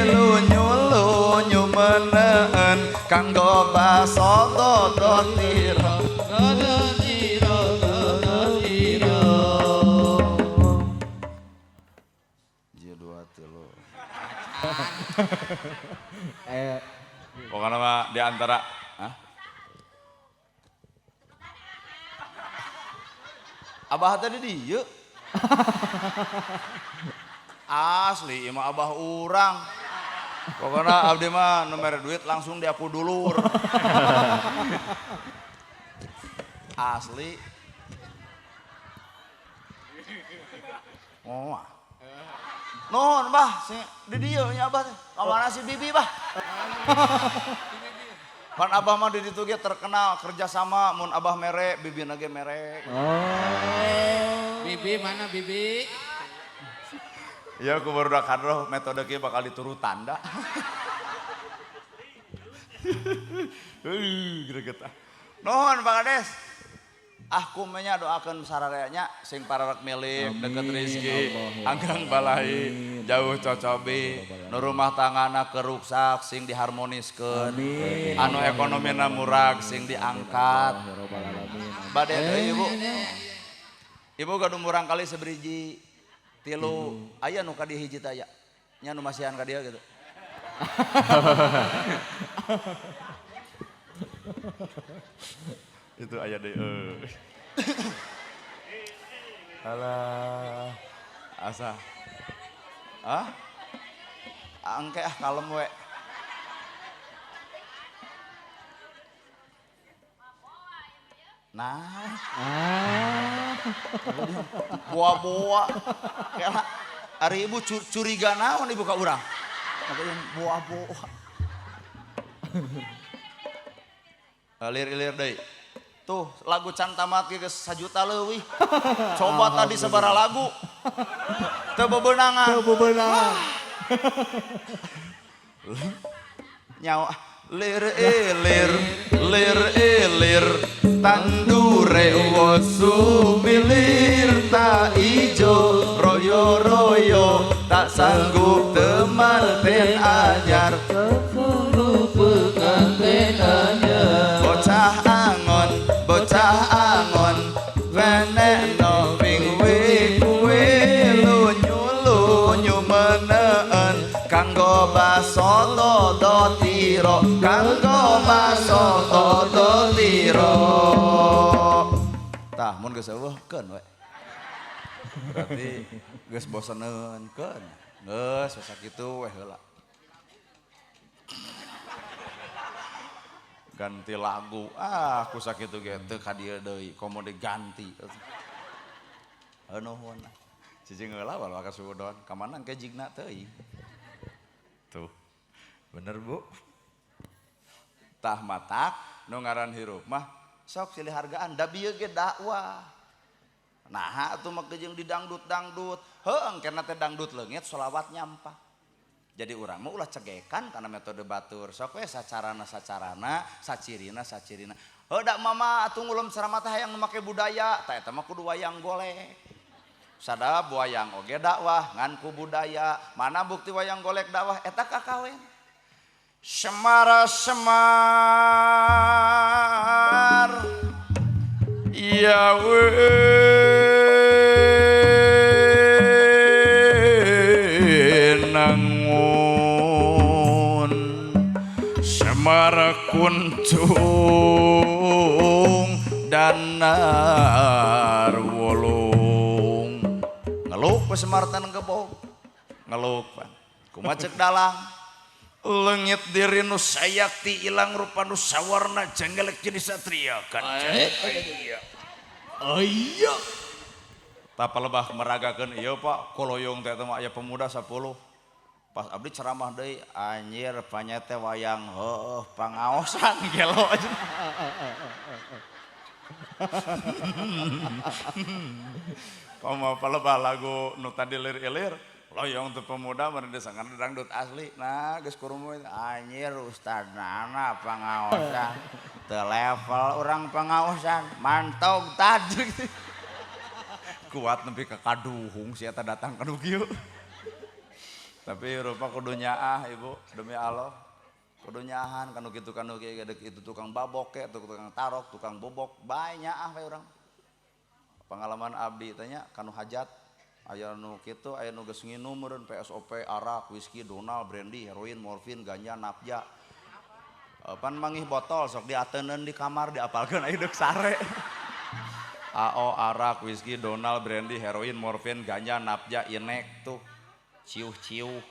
lunyu lunyu meneen kanggo baso dodotira. Pokoknya mah di antara, hah? Abah tadi dieu. Asli ieu mah abah urang. Pokoknya abdi mah nu mere duit langsung diaku dulur. Asli. Oh. Nuhun bah, si di dieu nya abah teh. Ka mana si bibi bah? Pan abah mah di ditu ge terkenal kerjasama mun abah mere, bibi ge mere. Oh. Bibi mana bibi? Ya aku baru udah kadroh metode kieu bakal diturutan da. Greget ah. Nuhun Pak Kades. Ah kumenya doakeun sararea sing pararek milik deket rezeki anggang balahi jauh cocobi nu rumah tanggana keruksak sing diharmoniskeun anu ekonomina murag sing diangkat bade deui ibu ibu gaduh murang kali sebriji tilu aya nu ka dieu hiji teh aya nya nu masihan ka dieu gitu. Itu aya deui. Alah. Asa. Ah? Angke ah kalem we. Nah. Ah. Boa-boa. Kela ari ibu curiga naon ibu ka urang? Makanya boa-boa. Ilir-ilir deui. Tuh lagu can tamat ge geus 1 juta leuwih. Coba tadi sabaraha lagu. Teu bebenangan. Teu bebenangan. Nyawa lir ilir lir ilir tandure wosumilir tak ijo royo royo tak sanggup temanten anyar. Bocah angon venekno ping we kuwe lunyu lunyu meneen kanggo baso dodotira kanggo baso dodotira. Tah mun geus eueuh keun we. Berarti geus boseneun keun. Geus sakitu we heula. Ganti lagu, ah ku sakitu ge teu ka dieu deui, komo diganti. Nuhun. Cicing heula bae ka suudon, ka mana engke jigna teuing. Tuh. Bener Bu. Tah matak nu ngaran hirup mah sok silih hargaan, da bieu ge dakwah. Naha atuh mah jeung didangdut-dangdut. Heuh engkena teh dangdut leungit sholawat nyampah. Jadi urang mah ulah cegekan karena metode batur. Sok we sacarana sacarana, sacirina sacirina. Heuh da mama atuh ngulem ceramah teh hayang nu make budaya, tah eta mah kudu wayang golek. Sadap wayang oge dakwah ngan ku budaya. Mana bukti wayang golek dakwah eta kakawen. Semara semar ya wenangun Semar kuncung danar wolung ngeluk we Semar teh gebog. Ngeluk pan. Kumaha cek dalang? Leungit diri nu sayakti ilang rupa nu sawarna jenggelek jadi satria kan. Iya. Tapa lebah meragakeun ieu Pak, koloyong teh mah aya pemuda 10. Pas abdi ceramah deui anjir panya teh wayang heueuh pangaosan gelo. Komo palebah lagu nu tadi lir-ilir loyong teh pemuda meureun disangan dangdut asli. Nah geus kurumu anjir ustadna pangaosan. Teu level urang pangaosan mantog tadi. Kuat nepi ka kaduhung si eta datang ka nu kieu. Tapi rupa kudu nyaah ibu demi Allah. Kudu nyaahan kanu kitu kanu kieu itu tukang babok ke, tukang tarok, tukang bobok, bae nyaah we urang. Pengalaman abdi tanya kanu hajat aya nu kitu aya nu geus nginum meureun PSOP, arak, whisky, donal, brandy, heroin, morfin, ganja, napja. Pan mangih botol sok diateneun di kamar diapalkeun aya deuk sare. AO, arak, whisky, donal, brandy, heroin, morfin, ganja, napja, inek tuh. Ciuh-ciuh.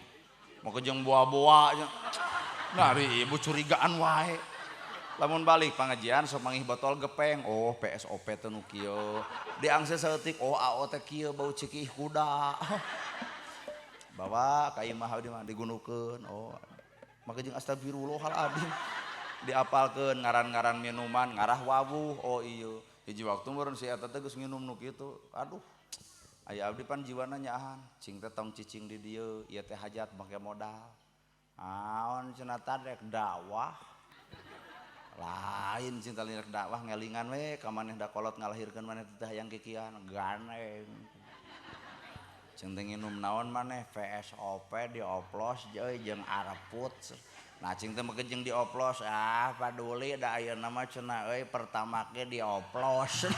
Mau kejeng buah-buah. Nari ibu curigaan wae. Lamun balik pengajian sok mangih botol gepeng. Oh, PSOP teh nu kieu. Diangse saeutik, oh AO teh kieu bau cikih kuda. Bawa ka imah abdi mah digunukeun. Oh, maka jeung astagfirullahaladzim. Diapalkeun ngaran-ngaran minuman, ngarah wawuh. Oh iya. Hiji waktu meureun si eta teh geus nginum nu kitu. Aduh. Aya abdi pan jiwana nyaahan, cing teh tong cicing di dieu, ieu teh hajat make modal. Naon cenah rek dakwah. Lain cinta rek dakwah ngelingan we ka maneh da kolot ngalahirkeun maneh teh hayang kikian ganeng. Cing teh nginum naon maneh VSOP dioplos euy jeung areput. Nah cing teh make jeung dioplos ah paduli da ayeuna mah cenah euy pertama ge dioplos.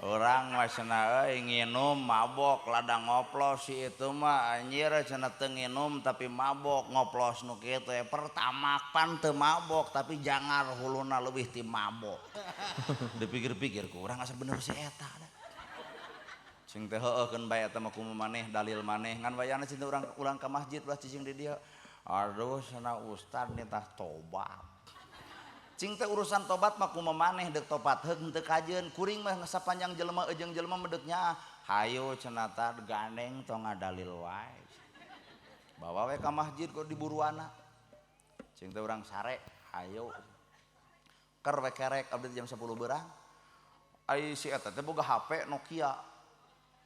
Orang mah cenah euy nginum mabok ladang ngoplos si itu mah anjir cenah teu nginum tapi mabok ngoplos nu kitu ya pertama pan teu mabok tapi jangar huluna leuwih ti mabok. Dipikir-pikir ku urang asa bener si eta da. Cing teh heueuh keun bae eta mah kumaha maneh dalil maneh ngan wayahna cing teh urang ulang ka masjid ulah cicing di dieu. Aduh cenah ustad nitah tobat. Cing teh urusan tobat mah kumaha maneh deuk tobat heuk henteu kajeun kuring mah sapanjang jelema jeung jelema mah deuk nyaah hayu cenah tah gandeng tong ngadalil wae. Bawa we ka masjid kok diburuana. Cing teh urang sare hayu. Ker we kerek abdi jam 10 beurang. Ai si eta teh boga HP Nokia.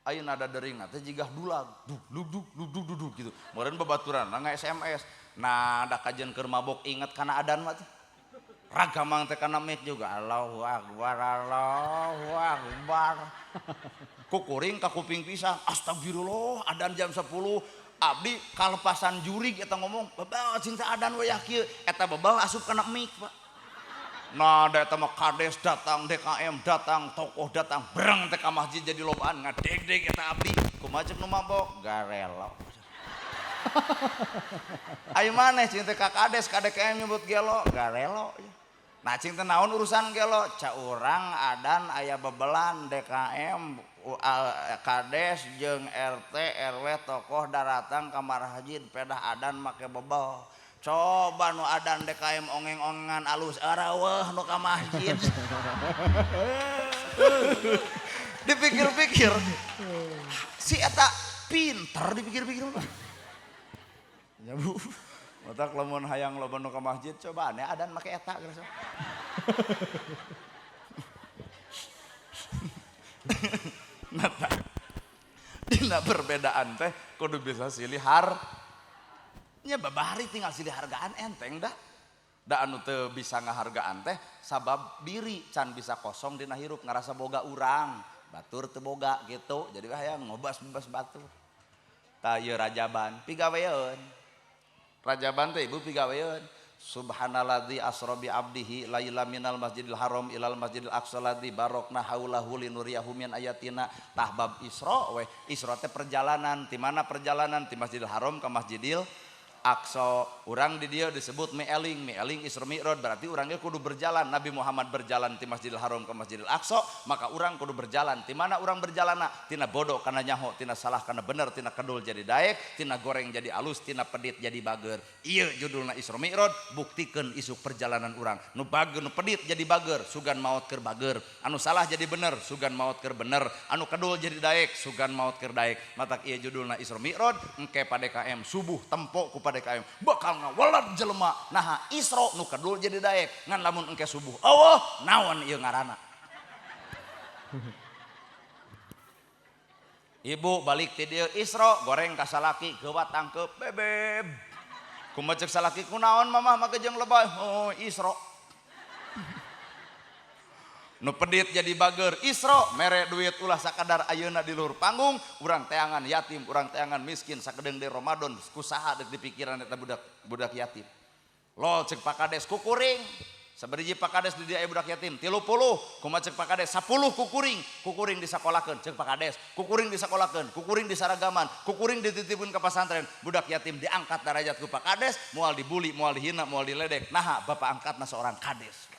Ai nada dering teh jigah dulag duk duk duk duk duk duk gitu. Meureun babaturanna nga-SMS. Nah da kajeun keur mabok inget kana adan mah teh. Ragamang teh kana mic juga Allahu Akbar Allahu Akbar. Kukuring ka kuping pisan astagfirullah adan jam 10 abdi kalepasan jurig eta ngomong bebal cing teh adan wayah kieu eta bebal asup kana mic Pak. Nah da eta mah kades datang DKM datang tokoh datang breng teh ka masjid jadi lobaan ngadegdeg eta abdi kumaha ceuk nu mabok garelo. Ayo maneh cing teh ka kades ka DKM nyebut gelo garelo. Nah cing teh naon urusan gelo ca urang adan aya bebelan DKM kades jeung RT RW tokoh daratang ka masjid pedah adan make bebel. Coba nu adan DKM ongeng-ongengan alus araweuh nu ka masjid. Dipikir-pikir si eta pinter dipikir-pikir mah. Ya Bu. Otak lamun hayang loba nu ka masjid coba aneh adan make eta geus. Nah, dina perbedaan teh kudu bisa silih har. Nya babari tinggal silih hargaan enteng dah. Da anu teu bisa ngahargaan teh sabab diri can bisa kosong dina hirup ngarasa boga urang, batur teu boga gitu. Jadi hayang ngobas-bas batur. Tah ieu rajaban pigaweun. Rajaban teh ibu pigaweun. Subhanalladzi asra bi abdihi laila minal masjidil haram ilal masjidil aqsa ladzi barakna haulahu linuriyahu min ayatina. Tah bab Isra we. Isra teh perjalanan. Di mana perjalanan? Di Masjidil Haram ke Masjidil Aqsa. Urang di dieu disebut Mi'eling, Mi'eling Isra Mi'raj berarti urangnya kudu berjalan. Nabi Muhammad berjalan ti Masjidil Haram ke Masjidil Aqsa, maka urang kudu berjalan. Ti mana urang berjalanna? Tina bodoh kana nyaho, tina salah kana bener, tina kedul jadi daek, tina goreng jadi alus, tina pedit jadi bager. Ieu judulna Isra Mi'raj, buktikeun isuk perjalanan urang. Nu bager, nu pedit jadi bager, sugan maot keur bager. Anu salah jadi bener, sugan maot keur bener. Anu kedul jadi daek, sugan maot keur daek. Matak ieu judulna Isra Mi'raj, engke pa DKM subuh tempo ku pa DKM bakal ngawalad jelema. Naha Isra nu kedul jadi daek, ngan lamun engke subuh eueuh naon ieu ngaranna. Ibu balik ti dieu Isra goreng ka salaki geuwat tangkeup bebeb. Kumaha cek salaki kunaon mamah make jeung lebay? Oh Isra. Nu pedit jadi bager Isra mere duit ulah sakadar ayeuna di luhur panggung urang teangan yatim, urang teangan miskin sakedeung deui Ramadan kusaha deuk dipikiran eta budak yatim. Lol cek Pak Kades kukuring. Sabariji Pak Kades di dieu aya budak yatim 30, kumaha cek Pak Kades 10 kukuring, kukuring disakolakeun cek Pak Kades, kukuring disakolakeun, kukuring disaragaman, kukuring dititipkeun ka pasantren, budak yatim diangkat darajat ku Pak Kades, moal dibully, moal dihina, moal diledek. Naha bapak angkatna seorang kades.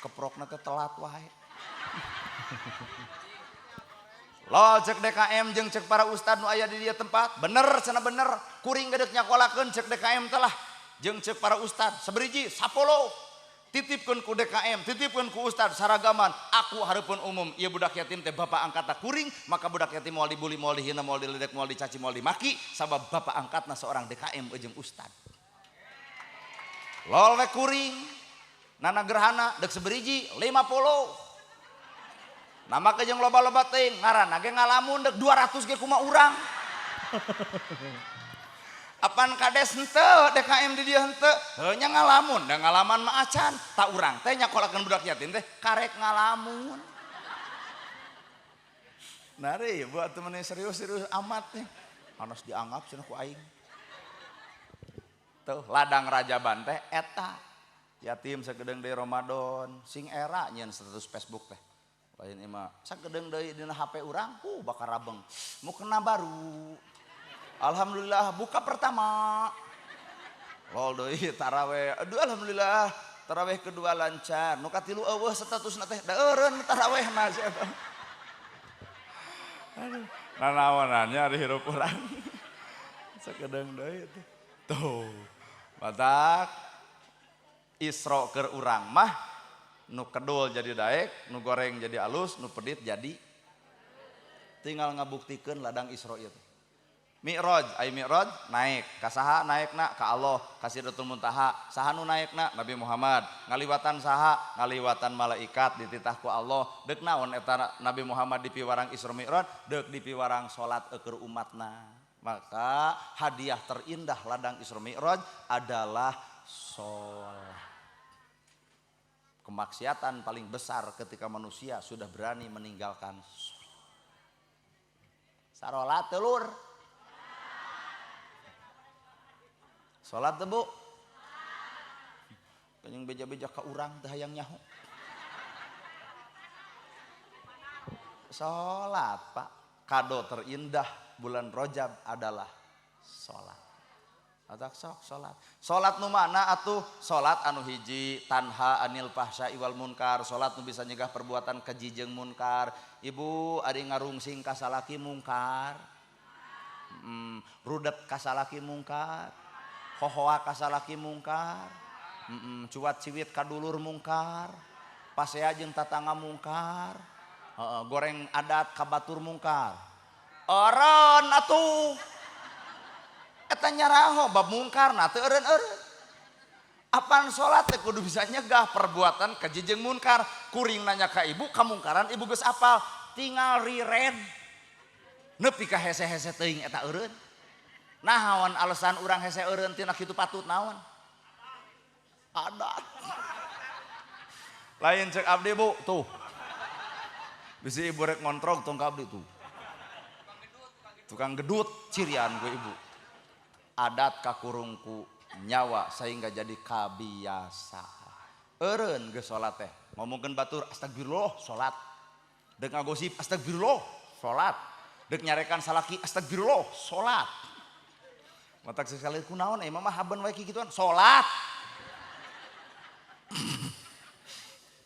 Keprokna teh telat wae. Lol cek DKM jeung cek para ustad nu aya di dieu tempat, bener cenah bener, kuring gedeuk nyakolakeun cek DKM teh lah. Jeung cek para ustad saberiji 10. Titipkeun ku DKM, titipkeun ku ustad saragaman, aku hareupeun umum ieu budak yatim teh bapak angkatna kuring, maka budak yatim moal dibully, moal dihina, moal diledek, moal dicaci, moal dimaki sabab bapak angkatna seorang DKM jeung ustad. Lol we kuring. Nana gerhana dek seberiji 50. Nama ke jeung loba-loba teuing ngaranna ge ngalamun dek 200 ge kumaha urang. Apan kades henteu DKM di dieu henteu, heuh nya ngalamun, da ngalaman mah acan. Ta urang teh nyakolakeun budak yatim teh karek ngalamun. Nari ibu atuh meni serius-serius amat nih. Anos dianggap cenah ku aing. Tuh ladang Rajaban teh eta. Yatim sakedeung deui Ramadan, sing era nyeun status Facebook teh. Lain imah sakedeung deui dina HP urang, bakal rabeng. Mukena baru. Alhamdulillah buka pertama. Lol deui taraweh. Aduh alhamdulillah taraweh kedua lancar. Nu katilu eueuh statusna teh da eureun tarawehna sia teh. Aduh, nanaonannya ari hirup urang. Sakedeung deui teh. Tuh. Matak Isra keur urang mah nu kedul jadi daek, nu goreng jadi alus, nu pedit jadi tinggal ngabuktikeun ladang Isra ieu teh. Mi'raj, ai Mi'raj naik, ka saha naekna? Ka Allah, ka Sidratul Muntaha. Saha nu naekna? Nabi Muhammad. Ngaliwatan saha? Ngaliwatan malaikat dititah ku Allah. Deuk naon eta Nabi Muhammad dipiwarang Isra Mi'raj? Deuk dipiwarang salat keur umatna. Maka hadiah terindah ladang Isra Mi'raj adalah salat. Kemaksiatan paling besar ketika manusia sudah berani meninggalkan sholat. Sarolat telur. Sholat teh bu. Kenyang beja-beja ka urang teh hayang nyaho. Sholat pak. Kado terindah bulan Rajab adalah sholat. Atak sok salat. Salat nu mana atuh? Salat anu hiji tanha anil fahsya wal munkar. Salat nu bisa nyegah perbuatan keji jeung munkar. Ibu ari ngarungsing ka salaki mungkar. Rudet ka salaki mungkar. Hohoa ka salaki mungkar. Cuat ciwit ka dulur mungkar. Pasea jeung tatangga mungkar. Goreng adat ka batur mungkar. Eureun atuh. Eta nyaraho bab mungkar na teu eureun-eureun. Apan salat teh kudu bisa nyegah perbuatan keji jeung munkar. Kuring nanya ka ibu kamungkaran ibu geus apal, tinggal riren. Nepi ka hese-hese teuing eta eureun. Naon alasan urang hese eureun tina kitu patut naon? Adat. Lain cek abdi bu, tuh. Bisi ibu rek ngontrog tong ka abdi tuh. Tukang gedut cirian gue ibu. Adat kakurungku nyawa sehingga jadi kabiasaan. Eureun geus salat teh. Ngomongkeun batur astagfirullah salat. Deuk ngagosip astagfirullah salat. Dek nyarekan salaki astagfirullah salat. Matak sekali kunaon mama haben wae kikituan salat.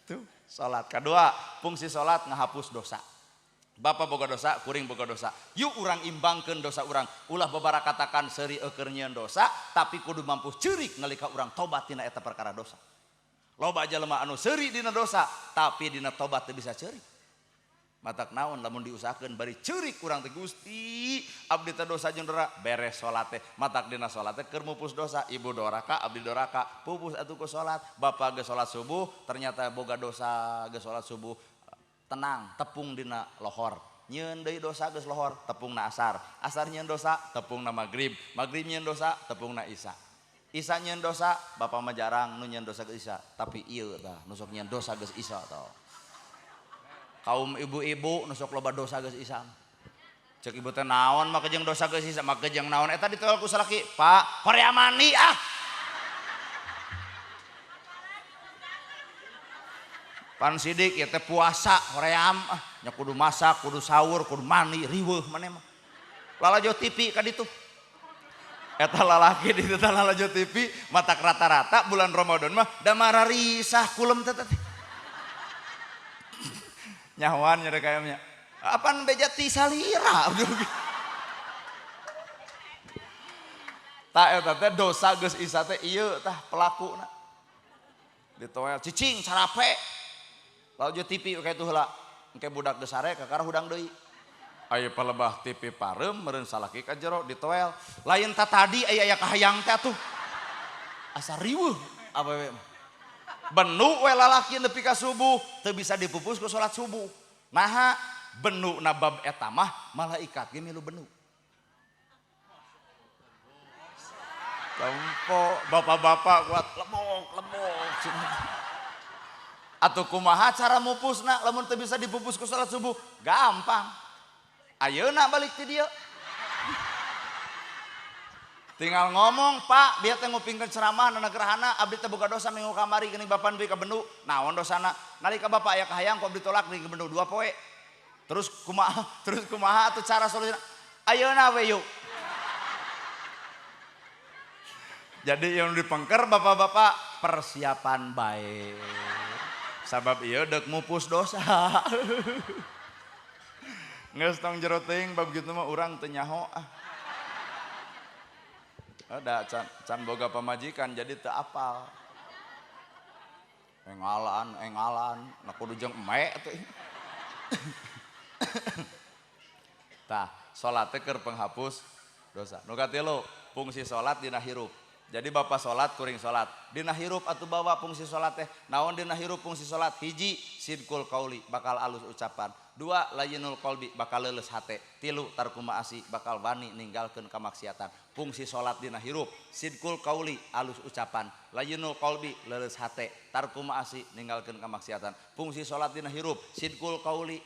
Tuh, salat. Kedua, fungsi salat ngahapus dosa. Bapak boga dosa, kuring boga dosa. Yuk urang imbangkeun dosa urang. Ulah babarakatakan seuri eueur nyieun dosa, tapi kudu mampu ceurik nalika urang tobat tina eta perkara dosa. Loba jelema anu seuri dina dosa, tapi dina tobat teu bisa ceurik. Matak naon lamun diusahakeun bari ceurik urang teh Gusti, abdi teh dosa jeung dora, beres salat teh. Matak dina salat teh keur mupus dosa, ibu doraka, abdi doraka, pupus atuh ku salat. Bapak geus salat subuh, ternyata boga dosa geus salat subuh. Tenang, tepung dina lohor. Nyieun deui dosa geus lohor, tepungna asar. Asar nyieun dosa, tepungna magrib. Magrib nyieun dosa, tepungna isya. Isya nyieun dosa, bapak mah jarang nu nyieun dosa geus isya, tapi ieu tah nu sok nyieun dosa geus isya tah. Kaum ibu-ibu nu sok loba dosa geus isya. Cek ibu teh naon make jeung dosa geus isya, make jeung naon eta ditoel ku salaki, Pak, Korea mandi ah. Pan sidik ieu teh puasa hoream ah, nya kudu masak, kudu sahur, kudu mandi, riweuh maneh mah. Lalajo TV ka ditu. Eta lalaki di ditu lalajo TV, matak rata-rata bulan Ramadan mah da mararisah kulem teh teh. Nyahoan nya kayaknya. Apaan beja ti salira. Tah eta teh dosa geus isa teh ieu tah pelakuna. Ditoel cicing sarape. Lalajo TV kayak itu heula. Engke budak geus sare kakara hudang deui. Aya palebah TV pareum meureun salaki ka jero ditoel. Lain ta tadi aya aya kahayang teh atuh. Asa riweuh awewe mah. Benu we lalaki nepi ka subuh teu bisa dipupus ku salat subuh. Naha benu na bab eta mah malaikat ge milu benu. Tempo bapak-bapak kuat lemok-lemok. Atuh kumaha cara mupusna lamun teu bisa dipupus ku salat subuh? Gampang. Ayeuna balik ti dieu. Tinggal ngomong, Pak, biar teh ngupingkeun ceramah na gerhana, abdi teh boga dosa minggu kamari geuning bapak nepi ka bendu. Naon dosana? Nalika bapak aya kahayang ku abdi tolak di bendu 2 poe. Terus kumaha? Terus kumaha atuh cara solusina? Ayeuna we yuk. Jadi yang dipengker bapak-bapak persiapan baik. Sabab ieu deuk mupus dosa. Geus tong jero teuing bab kitu mah urang teu nyaho ah. Ada can boga pamajikan jadi teu apal. Engalan, engalan, na kudu jeung eme teh. Tah, salat teh keur penghapus dosa. Nu katilu, fungsi salat dina hirup. Jadi bapak salat kuring salat. Dina hirup atuh bawa fungsi salat teh. Naon dina hirup fungsi salat? Hiji, sidqul qauli, bakal alus ucapan. Dua, layinul qalbi, bakal leuleus hate. Tilu, tarku maasi, bakal wani ninggalkeun kamaksiatan. Fungsi salat dina hirup, sidqul qauli, alus ucapan. Layinul qalbi, leuleus hate. Tarku maasi, ninggalkeun kamaksiatan. Fungsi salat dina hirup, sidqul qauli.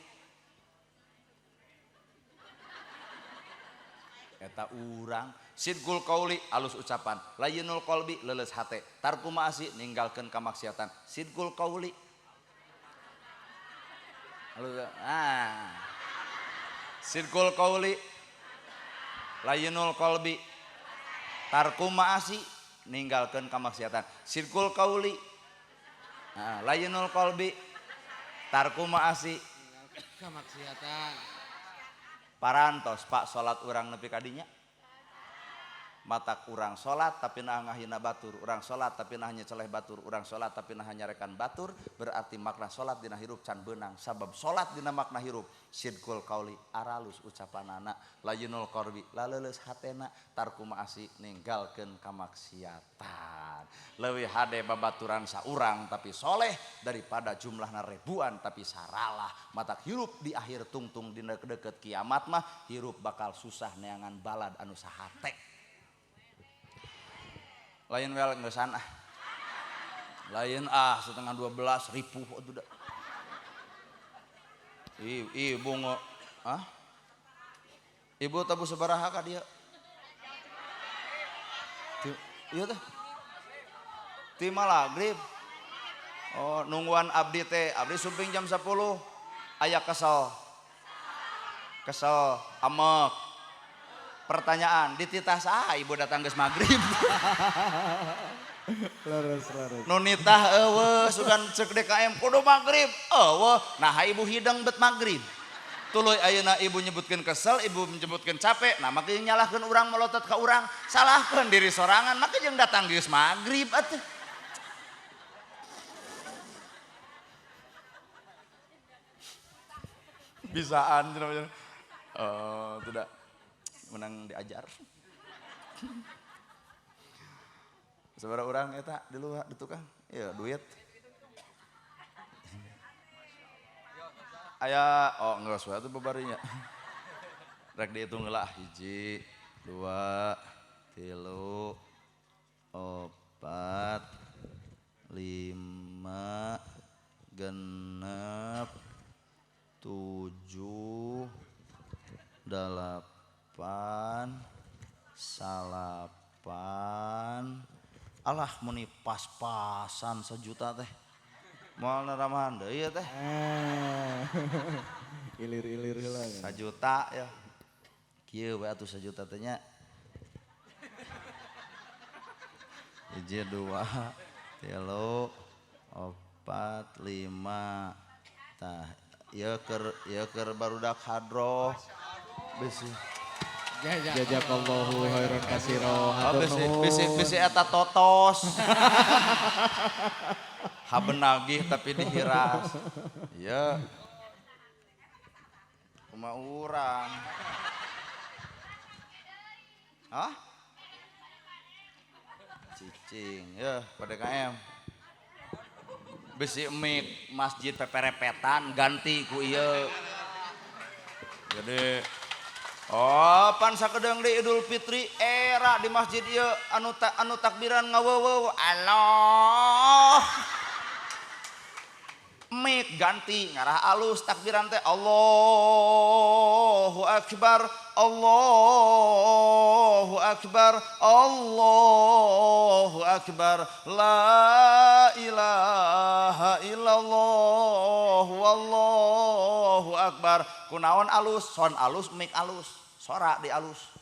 Eta urang sidqul qauli alus ucapan, layinul qalbi leuleus hate, tarku maasi ninggalkeun kamaksiatan. Sidqul qauli alus ah. Sidqul qauli layinul qalbi tarku maasi ninggalkeun kamaksiatan. Sidqul qauli nah, layinul qalbi tarku maasi ninggalkeun kamaksiatan. Parantos Pak salat urang nepi ka dinya. Matak urang salat tapi nah ngahina batur, urang salat tapi nah nyeceleh batur, urang salat tapi nah nyarekan batur, berarti makna salat dina hirup can beunang. Sabab salat dina makna hirup sidqul qauli aralus ucapanana, layinul qalbi laleuleus hatena, tarku maasi ninggalkeun kamaksiatan. Leuwih hade babaturan saurang tapi soleh daripada jumlahna ribuan tapi saralah. Matak hirup di akhir tungtung dina deket kiamat mah hirup bakal susah neangan balad anu sahate. Lain wel ngeusan ah. Lain ah 11:30 ripuh atuh da. Ibu ngo ah? Ibu tabu sabaraha ka dieu? Ieu teh. Ti malagrib. Oh, nungguan abdi teh, abdi sumping jam 10. Aya kesel. Kesel, amek. Pertanyaan, dititah saha ibu datang geus magrib? Leres, leres. Nu nitah eueuh sugan cek DKM kudu magrib. Eueuh, nah ibu hidang bet magrib. Tuluy ayeuna ibu nyebutkeun kesel, ibu menyebutkeun capek, nah make nyalahkeun urang melotot ka urang, salahkeun diri sorangan, make jeung datang geus magrib atuh. Bisaan cenah. Oh, tidak menang diajar. Sabaraha urang eta di luar di tukang? Iya, duit. Aya, oh enggak suara tuh bebarinya. Rek dihitung lah, 1, 2, 3, 4, 5, 6, 7, 8, 9. Alah meni pas-pasan 1 juta teh. Moal naramahan deui ya teh. Ilir-ilir heula. 1 juta ya. Kieu we atuh 1 juta teh nya. 1, 2, 3, 4, 5. Tah, ieu keur barudak hadroh. Bisi. Jazakallahu khairan katsira. Oh, bisi eta totos. Haben nagih tapi dihiras. Iya. Kumaha urang. Hah? Cicing, ya pada KM. Bisi mik masjid peperepetan ganti ku ieu. Jadi oh pan sakedeung di Idul Fitri era di masjid ieu anu takbiran ngaweuweuh Allah. Mik ganti ngarah alus takbiran teh Allahu Akbar, Allahu Akbar, Allahu Akbar, la ilaha illallah, wallahu akbar. Kunaon alus, son alus, mik alus, sora di alus.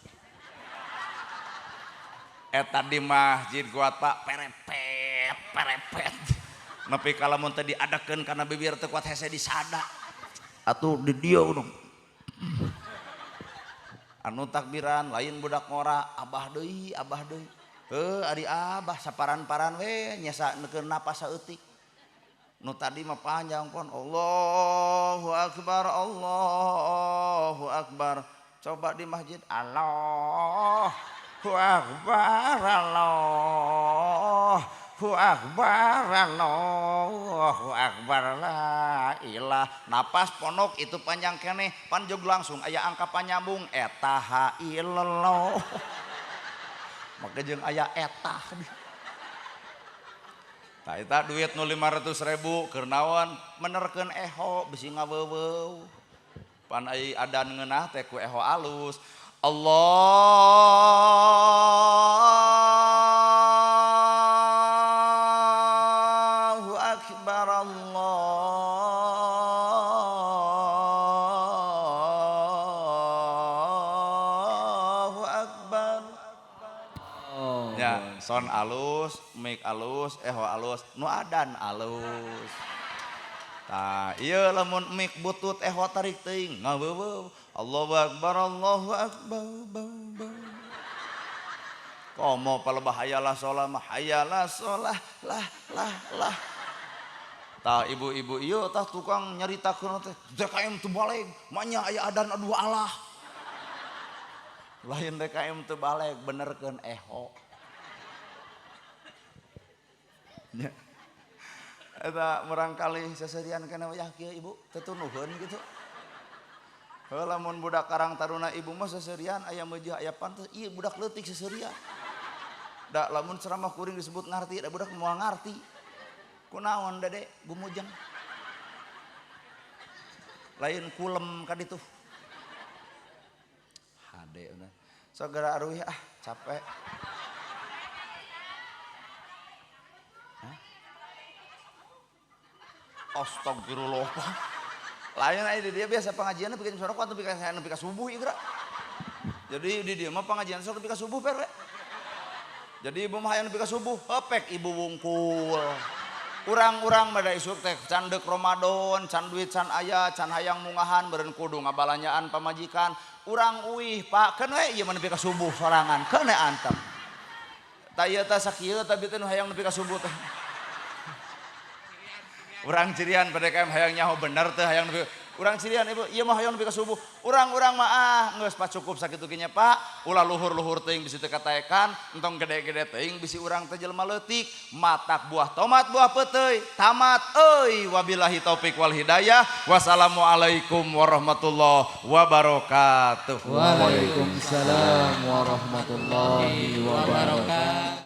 Eta di masjid kuat pak, perepet, perepet. Nepi ka lamun teh diadakeun kana bibir teu kuat hese disada. Atuh di dieu dong. Anu takbiran lain budak ngora, abah deui, abah deui. Heuh ari abah saparan-paran we nyesa neukeun napas saeutik. Nu tadi mah panjang pon Allahu Akbar, Allahu Akbar. Coba di masjid Allahu Akbar, Allahu Akbar, Allahu Akbar, la ilah. Napas ponok itu panjang keneh, panjog langsung aya angka panyambung eta ha illallah. Maka jeung aya eta. Tah eta duit nu 500.000 keur naon menerkeun eho bisi ngaweuweuh. Pan ai adan ngeunah teh ku eho alus. Allahu Akbar, Allahu Akbar. Oh. Ya, son alus, mik alus, eho alus, nu adan alus. Tah, ieu lamun mik butut eho tarik teuing ngaweuweuh. Allahu Akbar, Allahu Akbar. Komo palebah hayalah sholah mah hayalah sholah lah lah lah. Tah ibu-ibu ieu tah tukang nyaritakeun teh DKM teu baleg, manya aya adan aduh Allah. Lain DKM teu baleg, benerkeun eho. Nya. Eta murangkalih seserian kana wayah kieu ibu teu tunuhun gitu. Heuh lamun budak Karang Taruna ibu mah seserian aya meujeuh aya pantes ieu budak leutik seserian. Da lamun ceramah kuring disebut ngarti da budak moal ngarti. Kunaon dede gumujeng. Lain kulem ka ditu. Hade eueuh. Sok geura aruih ah capek. Hah? Astagfirullah. Lain aya di dia biasa pengajiannya bikin sorok atau bikin saya nepi ka subuh ieu geura. Jadi di dia mah pengajian sok nepi ka subuh per we. Jadi ibu mah hayang nepi ka subuh, hepek ibu wungkul. Urang-urang mah da isuk teh can deuk Ramadan, can duit can aya, can hayang mungahan beureun kudu ngabalanyaan pamajikan. Urang uih Pak, keun we ieu mah nepi ka subuh sorangan, keun we antep. Tah ieu tah sakieu tapi teh nu hayang nepi ka subuh teh. Urang cirian PDKM hayang nyaho bener teh hayang nepi urang cirian ibu ieu mah hayang nepi ka subuh. Urang-urang mah ah geus Pak cukup sakitu ge nya Pak, ulah luhur-luhur teuing bisi teu kataekan, entong gede-gede teuing bisi urang teh jelema leutik, matak buah tomat buah peuteuy, tamat euy wabillahi taufik wal hidayah. Wassalamualaikum warahmatullahi wabarakatuh. Waalaikumsalam warahmatullahi wabarakatuh.